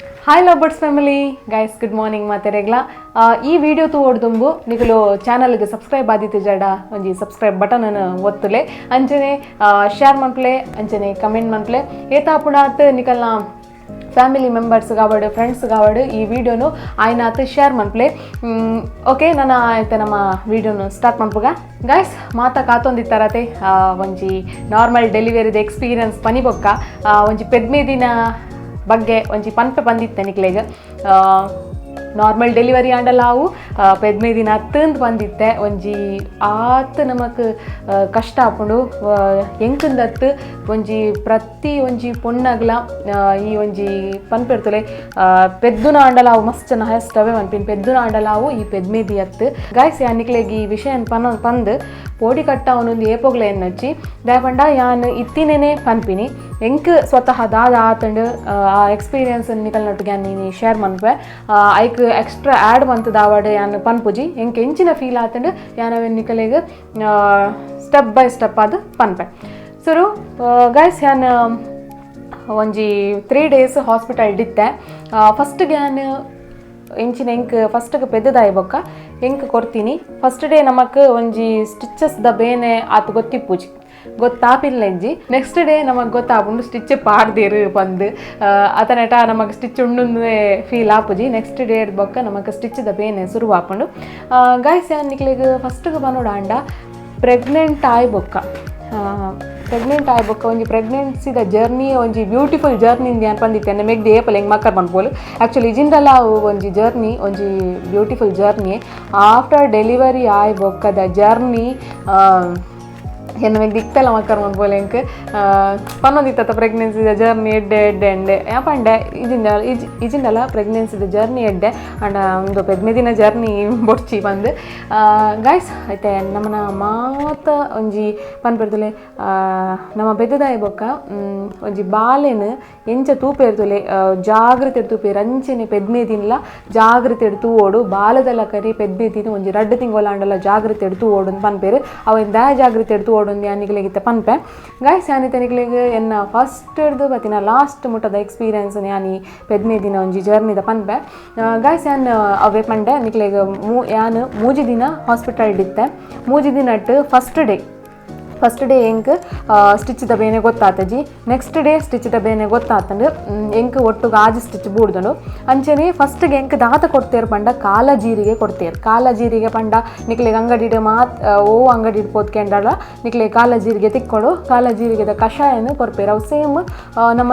Hi love birds family, guys, good morning ಮಾತೆರೆಗ್ಲ. ಈ video ತೂವೊಡ್ದುಂಬು ನಿಕುಲು ಚಾನಲ್ಗೆ ಸಬ್ಸ್ಕ್ರೈಬ್ ಆದಿತ್ಯ ಜಡ ಒಂಜಿ ಸಬ್ಸ್ಕ್ರೈಬ್ ಬಟನ್ ಒತ್ತುಲೆ, ಅಂಚನೆ ಶೇರ್ ಮನ್ಪ್ಲೆ, ಅಂಚನೆ ಕಮೆಂಟ್ ಮನ್ಪ್ಲೆ. ಏತಾಪುಣಾತ್ ನಿಕಲ್ನ ಫ್ಯಾಮಿಲಿ ಮೆಂಬರ್ಸ್ ಕಾವಡ್, ಫ್ರೆಂಡ್ಸ್ ಕಾವಡ್, ಈ ವಿಡಿಯೋನು ಆಯ್ನಾತ್ ಶೇರ್ ಮನ್ಪ್ಲೆ. ಓಕೆ, ನಾನು ಆಯ್ತು ನಮ್ಮ ವಿಡಿಯೋನು ಸ್ಟಾರ್ಟ್ ಮನ್ಪುಗ. ಗೈಸ್, ಮಾತ ಕಾತೊಂದಿತ್ತಾರತೆ, ಒಂಜಿ ನಾರ್ಮಲ್ ಡೆಲಿವರಿದ ಎಕ್ಸ್ಪೀರಿಯನ್ಸ್ ಪನಿ ಬೊಕ್ಕ ಒಂಜಿ ಪೆದ್ಮೆದಿನ ಬಗ್ಗೆ ಒಂಜಿ ಪನ್ಪೆ ಬಂದಿತ್ತೆ ನಿಕ್ಲೆಗ್. ನಾರ್ಮಲ್ ಡೆಲಿವರಿ ಆಂಡಲಾವು ಪೆದ್ಮೆದಿನ ಅತ್ತಂದು ಬಂದಿತ್ತೆ. ಒಂಜಿ ಆತ್ ನಮಕ್ ಕಷ್ಟ ಆಪುಂಡು. ಎಂಕಂದತ್ತು ಒಂಜಿ ಪ್ರತಿ ಒಂಜಿ ಪೊಣ್ಣಗ್ಲ ಈ ಒಂಜಿ ಪನ್ಪೆರ್ತಲೆ ಪೆದ್ದುನ ಆಂಡಲಾವು ಮಸ್ತ್ ಜನ ಹೈಯೆಸ್ಟ್ ಅವೇ ಪನ್ಪಿನ ಪೆದ್ದುನ ಆಂಡಲಾವು ಈ ಪೆದ್ಮೆದಿ ಅತ್ತು. ಗಾಯ್ಸ್, ಯಾನಿಕ್ಲೆಗ್ ಈ ವಿಷಯ ಪನ ಪಂದ್ ಪೋಡಿ ಕಟ್ಟ ಅವನೊಂದು ಏಪೋಗ್ಲ ಎನ್ನೊಚ್ಚಿ ದಾಯಪಂಡ ಯಾನ್ ಇತ್ತಿನೇನೆ ಪನ್ಪಿನಿ. ಎಂಕ್ ಸ್ವತಃ ದಾದ ಆತಂಡು ಆ ಎಕ್ಸ್ಪೀರಿಯನ್ಸ್ ನಿಕಲ್ ನೊಟ್ಟಿಗೆ ಯಾನ್ ನೀನು ಶೇರ್ ಮನ್ಪೆ. ಐಕ್ ಎಕ್ಸ್ಟ್ರಾ ಆ್ಯಡ್ ಮಂತದಾವಡ್ ಯಾನ್ ಪನ್ಪುಜಿ. ಎಂಕ್ ಎಂಚಿನ ಫೀಲ್ ಆತಂಡು ಯಾನ್ ಅವೆನ್ ನಿಕಲೆಗ್ step by step ಅದು ಪನ್ಪೆ. ಸುರು ಗೈಸ್, ಯಾನ್ ಒಂಜಿ 3 ಡೇಸ್ ಹಾಸ್ಪಿಟಲ್ ಇತ್ತೆ. ಫಸ್ಟ್ ಯಾನ್ ಎಂಚಿನ ಎಂಕ್ ಫಸ್ಟ್ಗೆ ಪೆದ್ದದಾಯಿ ಬೊಕ್ಕ ಎಂಕ್ ಕೊರ್ತೀನಿ. ಫಸ್ಟ್ ಡೇ ನಮಕ್ ಒಂಜಿ ಸ್ಟಿಚಸ್ ದ ಬೇನೆ ಆತು ಗೊತ್ತಿಪ್ಪುಜಿ, ಗೊತ್ತಾಪಿಲ್ಲ ಇಜ್ಜಿ. ನೆಕ್ಸ್ಟ್ ಡೇ ನಮಗ್ ಗೊತ್ತಾಪುಂಡು ಸ್ಟಿಚ್ ಪಾಡ್ದೇರು ಪಂದ್. ಅತನೆಟ ನಮಕ್ ಸ್ಟಿಚ್ ಉಂಡುಂದು ಫೀಲ್ ಆಪುಜಿ. ನೆಕ್ಸ್ಟ್ ಡೇ ಬೊಕ್ಕ ನಮಕ್ ಸ್ಟಿಚ್ ದ ಬೇನೆ ಸುರು ಆಪುಂಡು. ಗಾಯ್ಸ್, ಯಾನ್ ನಿಕ್ಲೆಗ್ ಫಸ್ಟ್ಗೆ ಪನೊಡು ಆಂಡ, ಪ್ರೆಗ್ನೆಂಟ್ ಆಯ್ ಬೊಕ್ಕ ಒಂಜಿ ಪ್ರೆಗ್ನೆನ್ಸಿದ ಜರ್ನಿ ಒಂಜಿ ಬ್ಯೂಟಿಫುಲ್ ಜರ್ನಿ ಯಾನ್ ಪಂದಿತ್ತೆ. ಮೆಗ್ದಿ ಏಪಲ್ ಹೆಂಗೆ ಮಕ್ಕರ್ ಪನ್ಪೋಲು. ಆ್ಯಕ್ಚುಲಿ ಇಜಿಂಡಲ ಒಂಜಿ ಜರ್ನಿ ಒಂಜಿ beautiful journey. After delivery ಆಯ್ ಬೊಕ್ಕದ ಜರ್ನಿ ಎನ್ನ ಮೆಗ್ದಿ ಇಕ್ತಲ್ಲ ಮಕ್ಕರ್ ಮನ್ಪೋಲೆ. ಎಂಕ್ ಪನ್ನೊಂದಿತ್ತ ಪ್ರೆಗ್ನೆನ್ಸಿದ ಜರ್ನಿ ಎಡ್ಡೆ ಎಡ್ಡೆ ಎಂಡೆ ಯಾ ಪಂಡೆ. ಇಜಿಂಡ ಇಜ್ ಇಜಿಂಡಲ ಪ್ರೆಗ್ನೆನ್ಸಿದ ಜರ್ನಿ ಎಡ್ಡೆ ಅಂಡ ಒಂದು ಪೆದ್ಮೆದಿನ ಜರ್ನಿ ಬೊಡ್ಚಿ ಬಂದು. ಗಾಯ್ಸ್, ಐತೆ ನಮ್ಮನ ಮಾತ ಒಂಜಿ ಪನ್ಪೆರ್ತುಲೆ, ನಮ್ಮ ಪೆದ್ದದಾಯ ಬೊಕ್ಕ ಒಂಜಿ ಬಾಲೆನ್ ಎಂಚ ತೂಪೇರ್ತುಲೆ, ಜಾಗ್ರತೆ ತೂಪೇರು, ಅಂಚೆನೆ ಪೆದ್ಮೆದಿನ್ಲ ಜಾಗ್ರತೆ ತೂವೋಡು. ಬಾಲದಲ್ಲ ಕರಿ ಪೆದ್ಮೆದಿನ ಒಂಜಿ 2 ತಿಂಗೊಲಾಂಡಲ ಜಾಗ್ರತೆ ತೂವೋಡು ಅಂತ ಪನ್ಪೇರು. ಅವ ದಾಯ ಜಾಗ್ರತೆ ತೂವೋಡು ಯಾನಿಗ್ಲೆಗ್ ಇತ್ತೆ ಪನ್ಪೆ. ಗಾಯ್ಸ್, ಯಾನಿತ್ತೆ ನಿಕ್ಲೆಗ್ ಎನ್ನ ಫಸ್ಟ್ ಹಿಡ್ದು ಬತ್ತಿನ ಲಾಸ್ಟ್ ಮುಟ್ಟದ ಎಕ್ಸ್ಪೀರಿಯನ್ಸ್ ಯಾನಿ ಪೆದ್ಮೆದಿನ ಒಂಜಿ ಜರ್ನಿದ ಪನ್ಪೆ. ಗಾಯ್ಸ್, ಯಾನ್ ಅವೇ ಪಂಡೆ ನಿಕ್ಲೆಗ್, ಮೂ ಯಾನ್ 3 ದಿನ ಹಾಸ್ಪಿಟಲ್ ಇತ್ತೆ. 3 ದಿನಟ್ ಫಸ್ಟ್ ಡೇ ಎಂಕ್ ಸ್ಟಿಚ್ದ ಬೇನೆ ಗೊತ್ತಾತಜಿ. ನೆಕ್ಸ್ಟ್ ಡೇ ಸ್ಟಿಚ್ದ ಬೇನೆ ಗೊತ್ತಾತಂಡು. ಎಂಕ್ ಒಟ್ಟುಗೆ ಆಜಿ ಸ್ಟಿಚ್ ಬೂಡ್ದುಂಡು. ಅಂಚನೆ ಫಸ್ಟ್ಗೆ ಎಂಕ್ ದಾತ ಕೊಡ್ತೇರು ಪಂಡ ಕಾಲ ಜೀರಿಗೆ ಕೊಡ್ತೇರು. ಕಾಲ ಜೀರಿಗೆ ಪಂಡ ನಿಕ್ಲೆಗ್ ಅಂಗಡಿಡ್ ಮಾತ್ ಓ ಅಂಗಡಿಡ್ ಪೋತ್ಕೆಂಡಲ ನಿಕ್ಲೆ ಕಾಲ ಜೀರಿಗೆ ತಿಕ್ಕೊಂಡು. ಕಾಲ ಜೀರಿಗೆದ ಕಷಾಯನ ಕೊರ್ಪೇರು. ಅವು ಸೇಮ್ ನಮ್ಮ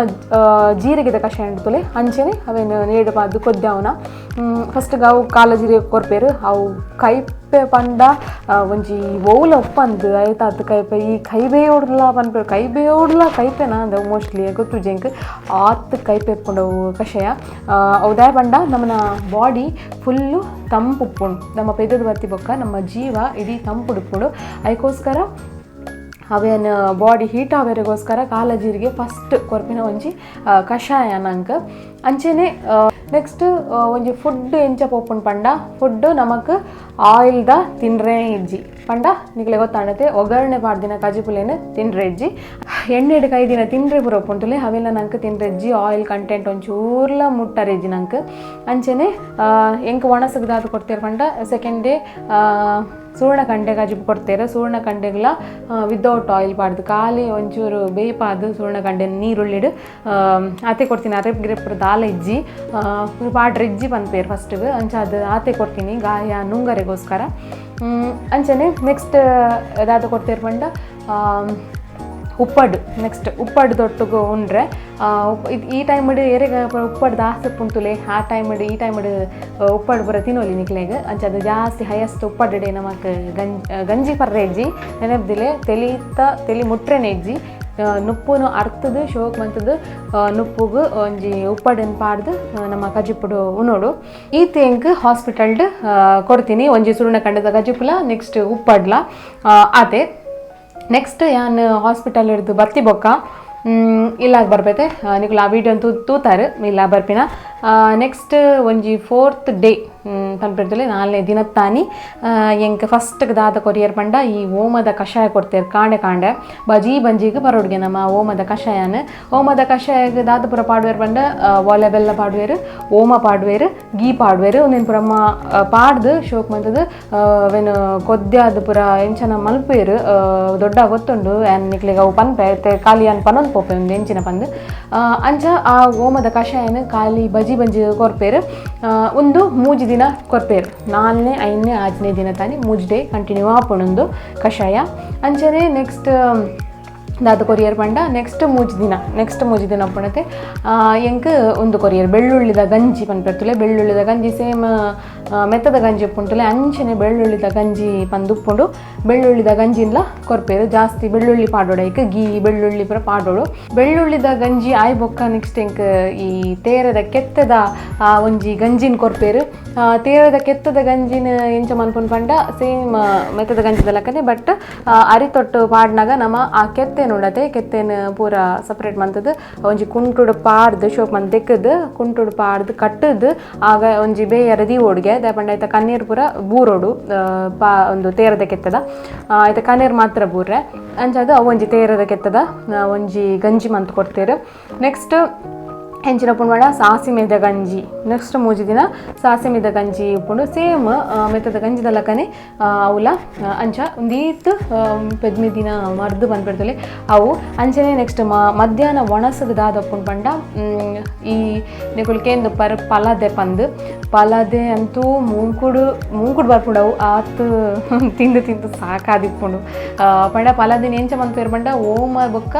ಜೀರಿಗೆದ ಕಷಾಯ ಉಂಟುಲೆ, ಅಂಚನೆ ಅವೇನು ನೇಡು ಪಾದು ಕೊದ್ದಾವನ. ಫಸ್ಟ್ಗೆ ಅವು ಕಾಲ ಜೀರಿಗೆ ಕೊರ್ಪೇರು. ಅವು ಕೈಪೆ ಪಂಡ ಒಂಜಿ ಓಲ ಒಪ್ಪಂದು ಆಯ್ತಾತ್ ಕೈಪೆ. ಈ ಕೈ ಬೇಯೋಡ್ಲ ಪನ್ಪೇರು, ಕೈ ಬೇಯೋಡ್ಲ ಕೈಪೆನಾ ಅಂದ ಮೋಸ್ಟ್ಲಿ ಗೊತ್ತು ಜೆಂಕ್. ಆತ್ ಕೈಪೆ ಇಪ್ಪುಂಡು ಕಷಾಯ. ಅವು ಪಂಡ ನಮ್ಮನ ಬಾಡಿ ಫುಲ್ಲು ತಂಪು ಉಪ್ಪುಂಡು. ನಮ್ಮ ಪೆದ್ದದ ಬತ್ತಿ ಬೊಕ್ಕ ನಮ್ಮ ಜೀವ ಇಡೀ ತಂಪು ಉಪ್ಪುಂಡು. ಅದಕ್ಕೋಸ್ಕರ ಅವೇನು ಬಾಡಿ ಹೀಟ್ ಆವೆರೆಗೋಸ್ಕರ ಕಾಲ ಜೀರಿಗೆ ಫಸ್ಟ್ ಕೊರ್ಪಿನ ಒಂಜಿ ಕಷಾಯ ನಂಕ್. ಅಂಚೆನೆ ನೆಕ್ಸ್ಟ್ ಒಂಜಿ ಫುಡ್ ಎಂಚ ಪೋಪುಂಡು ಪಂಡ, ಫುಡ್ ನಮಕ್ ಆಯಿಲ್ದ ತಿನ್ರೆ ಇಜ್ಜಿ. ಪಂಡ ನಿಕ್ಲೆ ಗೊತ್ತಾಣತೆ, ಒಗ್ಗರಣೆ ಪಾಡ್ದಿನ ಕಜಿಪುಲೇನು ತಿನ್ರೆ ಇಜ್ಜಿ. ಎಣ್ಣೆಡ್ ಕೈದಿನ ತಿನ್ರೆ ಪೂರ ಉಪ್ಪುಂಟುಲೆ, ಅವೆಲ್ಲ ನಂಗೆ ತಿನ್ರೆ ಇಜ್ಜಿ. ಆಯಿಲ್ ಕಂಟೆಂಟ್ ಒಂಚೂರ್ಲ ಮುಟ್ಟರೆ ಇಜ್ಜಿ ನಂಗೆ. ಅಂಚೆನೆ ಎಂಕ್ ಒಣಸುಗ್ ದಾದ ಕೊಡ್ತೇರು ಪಂಡ, ಸೆಕೆಂಡ್ ಡೇ ಸುವರ್ಣ ಕಂಡೆ ಕಜಿಪು ಕೊಡ್ತೇವೆ. ಸುವರ್ಣ ಕಂಡೆಗ್ಲ ವಿದೌಟ್ ಆಯಿಲ್ ಪಾಡ್ದು, ಖಾಲಿ ಒಂಚೂರು ಬೇಪಾದು ಸುವರ್ಣ ಕಂಡೆ ನೀರುಳ್ಳಿಡು ಆತೆ ಕೊಡ್ತೀನಿ. ಅರೆಪ್ ಗಿರೆಪ್ ದಾಲ ಇಜ್ಜಿ, ಪಾಡ್ರೆ ಇಜ್ಜಿ ಪನ್ಪೇರು ಫಸ್ಟಿಗೆ. ಅಂಚ ಅದು ಆತೆ ಕೊಡ್ತೀನಿ ಗಾಯ ನುಂಗರೆಗೋಸ್ಕರ. ಅಂಚನೆ ನೆಕ್ಸ್ಟ್ ದಾದ ಕೊಡ್ತೇರು ಪಂಡ ಉಪ್ಪಡ್ಡು. ನೆಕ್ಸ್ಟ್ ಉಪ್ಪಡ್ಡು ದೊಟ್ಟುಗು ಉಂಡ್ರೆ ಇದು ಈ ಟೈಮ್ಡ್ ಏರೆಗ ಉಪ್ಪಡ್ಡು ದಾಸ್ತಿ ಉಂಟುಲೆ ಆ ಟೈಮ್ಡ್, ಈ ಟೈಮ್ಡ್ ಉಪ್ಪಡ್ಡು ಪೂರ ತಿನ್ನೊಲಿ ನಿಕ್ಲೆಗ್. ಅಂಚ ಅದು ಜಾಸ್ತಿ ಹೈಯೆಸ್ಟ್ ಉಪ್ಪಡ್ಡೆ ನಮಕ್ ಗಂಜಿ ಗಂಜಿ ಪರ್ರೆ ಇಜ್ಜಿ. ನೆನಪ್ದಿಲೆ, ತೆಲಿತ ತೆಲಿ ಮುಟ್ರೆನೆ ಇಜ್ಜಿ. ನುಪ್ಪುನು ಅರ್ತದು ಶೋಕ್ ಮಂತದು ನುಪ್ಪುಗು ಒಂಜಿ ಉಪ್ಪಡನ್ ಪಾಡ್ದು ನಮ್ಮ ಕಜಿಪುಡು ಉನೋಡು. ಈ ಎಂಕ್ ಹಾಸ್ಪಿಟಲ್ಡ್ ಕೊಡ್ತೀನಿ ಒಂಜಿ ಸುರುಣ ಕಂಡದ ಕಜಿಪುಲ, ನೆಕ್ಸ್ಟ್ ಉಪ್ಪಡ್ಲ ಆತೆ. ನೆಕ್ಸ್ಟ್ ಯಾನ್ ಹಾಸ್ಪಿಟಲ್ ಹಿಡ್ದು ಬತ್ತಿ ಬೊಕ್ಕ ಇಲ್ಲಾಗ ಬರ್ಪೈತೆ. ನಿಕುಲು ಆ ವಿಡಿಯೋ ತೂತಾರೆ ಇಲ್ಲ ಬರ್ಪಿನ. Next ಒಂಜಿ ಫೋರ್ತ್ ಡೇ ಪನ್ಪಿರ್ತಲೆ ನಾಲ್ನೇ ದಿನತ್ತಾನಿ ಎಂಕ್ ಫಸ್ಟ್ ದಾದ ಕೊರಿಯರ್ ಪಂಡ ಈ ಓಮದ ಕಷಾಯ ಕೊಡ್ತೇವೆ. ಕಾಂಡೆ ಕಾಂಡೆ ಬಜಿ ಬಂಜಿಗೆ ಬರೋಡ್ಗೆ ನಮ್ಮ ಓಮದ ಕಷಾಯನ. ಓಮದ ಕಷಾಯಗ್ ದಾದ ಪೂರ ಪಾಡುವೆರ್ ಪಂಡ ಓಲೆ ಬೆಲ್ಲ ಪಾಡುವೆರ್, ಓಮ ಪಾಡುವೆರ್, ಗೀ ಪಾಡುವೆರ್. ಒಂದೇನು ಪೂರ ಪಾಡ್ದು ಶೋಕ್ ಮಂತದು ಅವೆನ್ ಕೊದ್ಯಾದ್ ಪೂರ ಎಂಚನ ಮಲ್ಪುವೆರ್. ದೊಡ್ಡ ಗೊತ್ತುಂಡು ಆ್ಯನ್ ನಿಕ್ಲೆಗ್ ಅವು ಪನ್ಪೆ ಖಾಲಿ ಅನ್ ಪನೊಂದು ಪೋಪೆ ಒಂದು ಎಂಚಿನ ಪಂದ್. ಅಂಚ ಆ ಓಮದ ಕಷಾಯನ ಖಾಲಿ ಬಜಿ ಬಂಜಿ ಕೊರ್ಪೇರು. ಒಂದು ಮೂಜಿ ದಿನ ಕೊರ್ಪೇರು, ನಾಲ್ನೇ ಐದನೇ ಆಜನೇ ದಿನ ತಾನಿ ಮೂಜಿ ಡೇ ಕಂಟಿನ್ಯೂ ಆಪುಂಡು ಕಷಾಯ. ಅಂಚನೆ ನೆಕ್ಸ್ಟ್ ದಾದ ಕೊರಿಯರ್ ಪಂಡ ನೆಕ್ಸ್ಟ್ ಮೂಜಿ ದಿನ, ನೆಕ್ಸ್ಟ್ ಮೂಜಿ ದಿನ ಉಪ್ಪುನತೆ ಎಂಕ್ ಒಂದು ಕೊರಿಯರ್ ಬೆಳ್ಳುಳ್ಳಿದ ಗಂಜಿ ಪನ್ಪೆರ್ತುಲೆ. ಬೆಳ್ಳುಳ್ಳಿದ ಗಂಜಿ ಸೇಮ್ ಮೆತ್ತದ ಗಂಜಿ ಉಪ್ಪುಂಟುಲೆ ಅಂಚನೆ ಬೆಳ್ಳುಳ್ಳಿದ ಗಂಜಿ ಪಂದ್ ಉಪ್ಪುಂಡು. ಬೆಳ್ಳುಳ್ಳಿದ ಗಂಜಿನ್ಲ ಕೊರ್ಪೇರು. ಜಾಸ್ತಿ ಬೆಳ್ಳುಳ್ಳಿ ಪಾಡೋಡು, ಐಕ್ ಗೀ ಬೆಳ್ಳುಳ್ಳಿ ಪೂರ ಪಾಡೋಡು. ಬೆಳ್ಳುಳ್ಳಿದ ಗಂಜಿ ಆಯ್ ಬೊಕ್ಕ ನೆಕ್ಸ್ಟ್ ಎಂಕ್ ಈ ತೇರದ ಕೆತ್ತದ ಒಂಜಿ ಗಂಜಿನ್ ಕೊರ್ಪೇರು. ತೇರದ ಕೆತ್ತದ ಗಂಜಿನ ಎಂಚ ಮನ್ಪುನ್ ಪಂಡ ಸೇಮ್ ಮೆತ್ತದ ಗಂಜಿದ ಲೆಕ್ಕನೆ, ಬಟ್ ಅರಿತೊಟ್ಟು ಪಾಡ್ನಾಗ ನಮ್ಮ ಆ ಕೆತ್ತೆ ನೋಡತೆ ಕೆತ್ತೆನ ಪೂರ ಸಪ್ರೇಟ್ ಮಂತದ್ದು ಒಂಜಿ ಕುಂಟುಡು ಪಾಡ್ದು ಶೋಕ್ ಮಂತ್ ದೆಕ್ಕದು ಕುಂಟುಡು ಪಾಡ್ದು ಕಟ್ಟದು ಆಗ ಒಂಜಿ ಬೇಯರ ದೀವೋಡ್ಗೆ ದಾಯೆ ಐತ ಕಣ್ಣೀರು ಪೂರ ಬೂರೋಡು ಪಾ ಒಂದು ತೇರದ ಕೆತ್ತದ ಐತ ಕಣ್ಣೀರು ಮಾತ್ರ ಬೂರ್ರೆ. ಅಂಚಾದ ಅವು ಒಂಜಿ ತೇರದ ಕೆತ್ತದ ಒಂಜಿ ಗಂಜಿ ಮಂತ್ ಕೊಡ್ತೇರು. ನೆಕ್ಸ್ಟ್ ಎಂಚಿನ ಉಪ್ಪುಂಡು ಸಾಸಿಮೆದ ಗಂಜಿ. ನೆಕ್ಸ್ಟ್ ಮೂಜಿ ದಿನ ಸಾಸಿಮೆದ ಗಂಜಿ ಉಪ್ಪುಂಡು. ಸೇಮ್ ಮೆತ್ತದ ಗಂಜಿದ ಲೆಕ್ಕನೆ ಅವುಲ. ಅಂಚ ಒಂದೀತ್ ಪೆದ್ಮೆ ದಿನ ಮರ್ದು ಪನ್ಪೆರ್ತಲೆ ಅವು. ಅಂಚನೆ ನೆಕ್ಸ್ಟ್ ಮಧ್ಯಾಹ್ನ ಒಣಸದ ದಾದ ಉಪ್ಪುಂಡು ಪಂಡ ಈ ನಿಕುಲು ಕೇಂದು ಪರ್ ಪಲದೆ ಪಂದು. ಪಲದೆ ಅಂತೂ ಮೂಂಕುಡು ಮೂಂಕುಡು ಬರ್ಪುಂಡು ಅವು ಆತ್ ತಿಂದು ತಿಂದು ಸಾಕಾದಿಪ್ಪುಂಡು. ಪಂಡ ಪಲದಿನ ಎಂಚ ಮನ್ಪುವೆರ್ ಪಂಡ ಓಮ ಬೊಕ್ಕ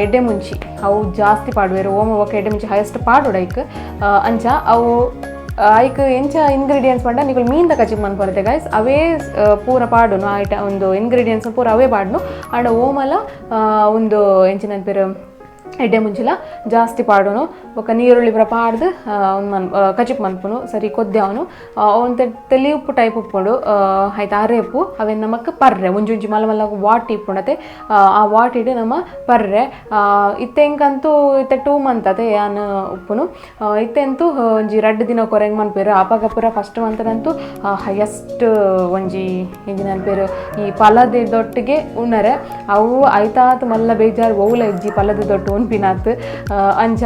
ಎಡ್ಡೆ ಮುಂಚಿ ಅವು ಜಾಸ್ತಿ ಪಾಡುವೆರ್. ಓಮ ಬೊಕ್ಕ ಎಡ್ಡೆ ಮುಂಚಿ ಹೈಯೆಸ್ಟ್ ಪಾಡೋಡು ಐಕ್. ಅಂಚ ಅವು ಐಕ್ ಎಂಚ ಇಂಗ್ರೀಡಿಯೆಂಟ್ಸ್ ಪಂಡ ನಿಕುಲು ಮೀನ್ದ ಕಜಿಪು ಮನ್ಪೊರತೆ ಗೈಸ್, ಅವೇ ಪೂರ ಪಾಡುನು. ಐಟ ಒಂದು ಇಂಗ್ರೀಡಿಯೆಂಟ್ಸ್ ಪೂರ ಅವೇ ಪಾಡುನು. ಆಂಡ ಓಮಲ ಒಂದು ಎಂಚಿನ ಪೇರು ಎಡ್ಡೆ ಮುಂಚಿಲ ಜಾಸ್ತಿ ಪಾಡುನು. ಬೊಕ್ಕ ನೀರುಳ್ಳಿ ಪೂರ ಪಾಡ್ದು ಮನ್ ಕಜಿಪು ಮನ್ಪುನು. ಸರಿ ಕೊದ್ದೆ ಅವನು ಒಂದು ತೆಲಿ ಉಪ್ಪು ಟೈಪ್ ಉಪ್ಪುಂಡು ಆಯ್ತು ಅರೇಪು ಅವೇನು ನಮಕ್ ಪರ್ರೆ ಒಂಜಿ ಒಂಜಿ ಮಲ್ಲ ಮಲ್ಲ ವಾಟಿ ಇಪ್ಪುಂಡತೆ. ಆ ವಾಟಿಡ್ ನಮ್ಮ ಪರ್ರೆ. ಇತ್ತೆ ಎಂಕಂತೂ ಇತ್ತೆ 2 ಮಂತ್ ಅತೆ ಯಾನ್ ಉಪ್ಪುನು. ಇತ್ತೆ ಅಂತೂ ಒಂಜಿ ರಡ್ಡ್ ದಿನ ಕೊರೆಂಗ್ ಮನ್ಪೇರು. ಅಪಗ ಪೂರ ಫಸ್ಟ್ ಮಂತದಂತೂ ಹೈಯೆಸ್ಟ್ ಒಂಜಿ ಎಂಚಿನ ಅನ್ಪೇರು ಈ ಪಲದೆ ದೊಟ್ಟಿಗೆ ಉಣ್ಣರೆ ಅವು ಐತಾತ್ ಮಲ್ಲ ಬೇಜಾರು ಒವ್ಲ ಇಜ್ಜಿ ಪಲದೆ ದೊಟ್ಟು ಉನ್ಪಿನಾತ್. ಅಂಚ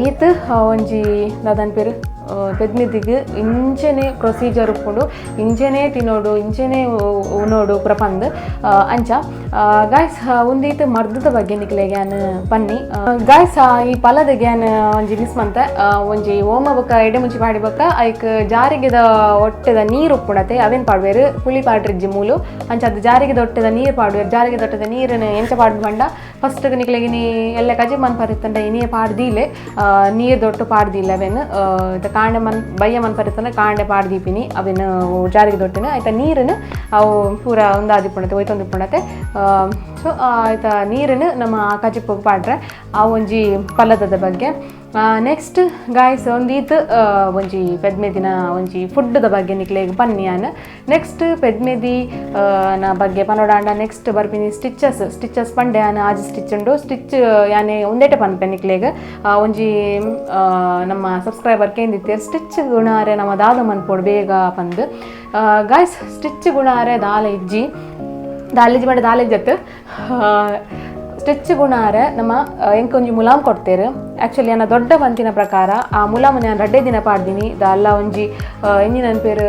ಈತ್ ಒಂಜಿ ದಾದನ್ಪೇರು ಪೆದ್ಮಿದಿಗ್ ಇಂಚೆನೆ ಪ್ರೊಸೀಜರ್ ಉಪ್ಪುಂಡು, ಇಂಚೆನೆ ತಿನ್ನೋಡು ಇಂಚೆನೆ ಉನೋಡು ಪೂರ ಪಂದ್. ಅಂಚ ಗಾಯ್ಸ್ ಒಂದೀತ್ ಮರ್ದದ ಬಗ್ಗೆ ನಿಕ್ಲೆಗ್ ಯಾನ್ ಪನ್ನಿ ಗಾಯ್ಸ್. ಈ ಪಲದೆಗ್ ಯಾನ್ ಒಂಜಿ ಮಿಸ್ ಮಂತೆ ಒಂಜಿ ಓಮ ಬೊಕ್ಕ ಎಡೆ ಮುಂಚಿ ಪಾಡಿ ಬೊಕ್ಕ ಐಕ್ ಜಾರಿಗೆದ ಒಟ್ಟೆದ ನೀರು ಉಪ್ಪುಂಡತೆ ಅವೇನ್ ಪಾಡುವೆರ್. ಪುಳಿ ಪಾಡ್ರಿಜ್ಜಿ ಮೂಲು. ಅಂಚ ಅದು ಜಾರಿಗೆದ ಒಟ್ಟೆದ ನೀರು ಪಾಡುವೆರ್. ಜಾರಿಗೆದ ಒಟ್ಟೆದ ನೀರನ್ನು ಎಂಚ ಪಾಡು ಪಂಡ ಫಸ್ಟ್ ನಿಕ್ಲೆಗ್ ಇನಿ ಎಲ್ಲ ಕಜಿ ಮನ್ಪರಿತ್ತಂಡ ಇನಿಯೇ ಪಾಡ್ದೀಲೆ ನೀರು ದೊಟ್ಟು ಪಾಡ್ದಿಲ್ಲ ಅವೇನ್. ಕಾಂಡೆ ಮನ್ ಬಯ್ಯ ಮನ್ಪರಿತ್ತಂಡ ಕಾಂಡೆ ಪಾಡ್ದೀಪಿನಿ ಅವೇನು ಜಾರಿಗೆ ದೊಟ್ಟಿನ ಆಯ್ತಾ ನೀರನ್ನು ಅವು ಪೂರ ಒಂದಾದಿಪ್ಪುಂಡತೆ ಒಯ್ತೊಂದಿಪ್ಪುಂಡತೆ. ಸೊ ಆಯ್ತಾ ನೀರನ್ನು ನಮ್ಮ ಕಜಿಪು ಪಾಡ್ರೆ ಆ ಒಂಜಿ ಪಲದದ ಬಗ್ಗೆ. ನೆಕ್ಸ್ಟ್ ಗಾಯ್ಸ್ ಒಂದೀತ್ ಒಂಜಿ ಪೆದ್ಮೆದಿನ ಒಂಜಿ ಫುಡ್ದ ಬಗ್ಗೆ ನಿಕ್ಲೆಗ್ ಪನ್ನಿ ಯಾನ್. ನೆಕ್ಸ್ಟ್ ಪೆದ್ಮೆದಿ ನ ಬಗ್ಗೆ ಪನೋಡಾಂಡ ನೆಕ್ಸ್ಟ್ ಬರ್ಪಿನಿ ಸ್ಟಿಚಸ್. ಸ್ಟಿಚಸ್ ಪಂಡೆ ಯಾನ್ ಆಜಿ ಸ್ಟಿಚ್ ಉಂಡು. ಸ್ಟಿಚ್ ಯಾನೆ ಒಂದೇಟೆ ಪನ್ಪೆ ನಿಕ್ಲೆಗ್. ಒಂಜಿ ನಮ್ಮ ಸಬ್ಸ್ಕ್ರೈಬರ್ ಕೇಂದಿತ್ತೇರ್ ಸ್ಟಿಚ್ ಗುಣಾರೆ ನಮ್ಮ ದಾದ ಮನ್ಪೋಡು ಬೇಗ ಪಂದ್. ಗಾಯ್ಸ್ ಸ್ಟಿಚ್ ಗುಣಾರೆ ದಾಲ ಇಜ್ಜಿ, ದಾಲಿಜಿ ಪಂಡ ದಾಲಿಜ್ಜತ್. ಸ್ಟಿಚ್ ಗುಣಾರೆ ನಮ್ಮ ಎಂಕ್ ಒಂಜಿ ಮುಲಾಮ್ ಕೊಡ್ತೇರು. ಆ್ಯಕ್ಚುಲಿ ನನ್ನ ದೊಡ್ಡ ಪಂತಿನ ಪ್ರಕಾರ ಆ ಮುಲಾಮನ್ ನಾನು ರಡ್ಡೆ ದಿನ ಪಾಡ್ದಿನಿ. ದಾಲ್ಲ ಒಂಜಿ ಎಂಜಿನ ಪೇರು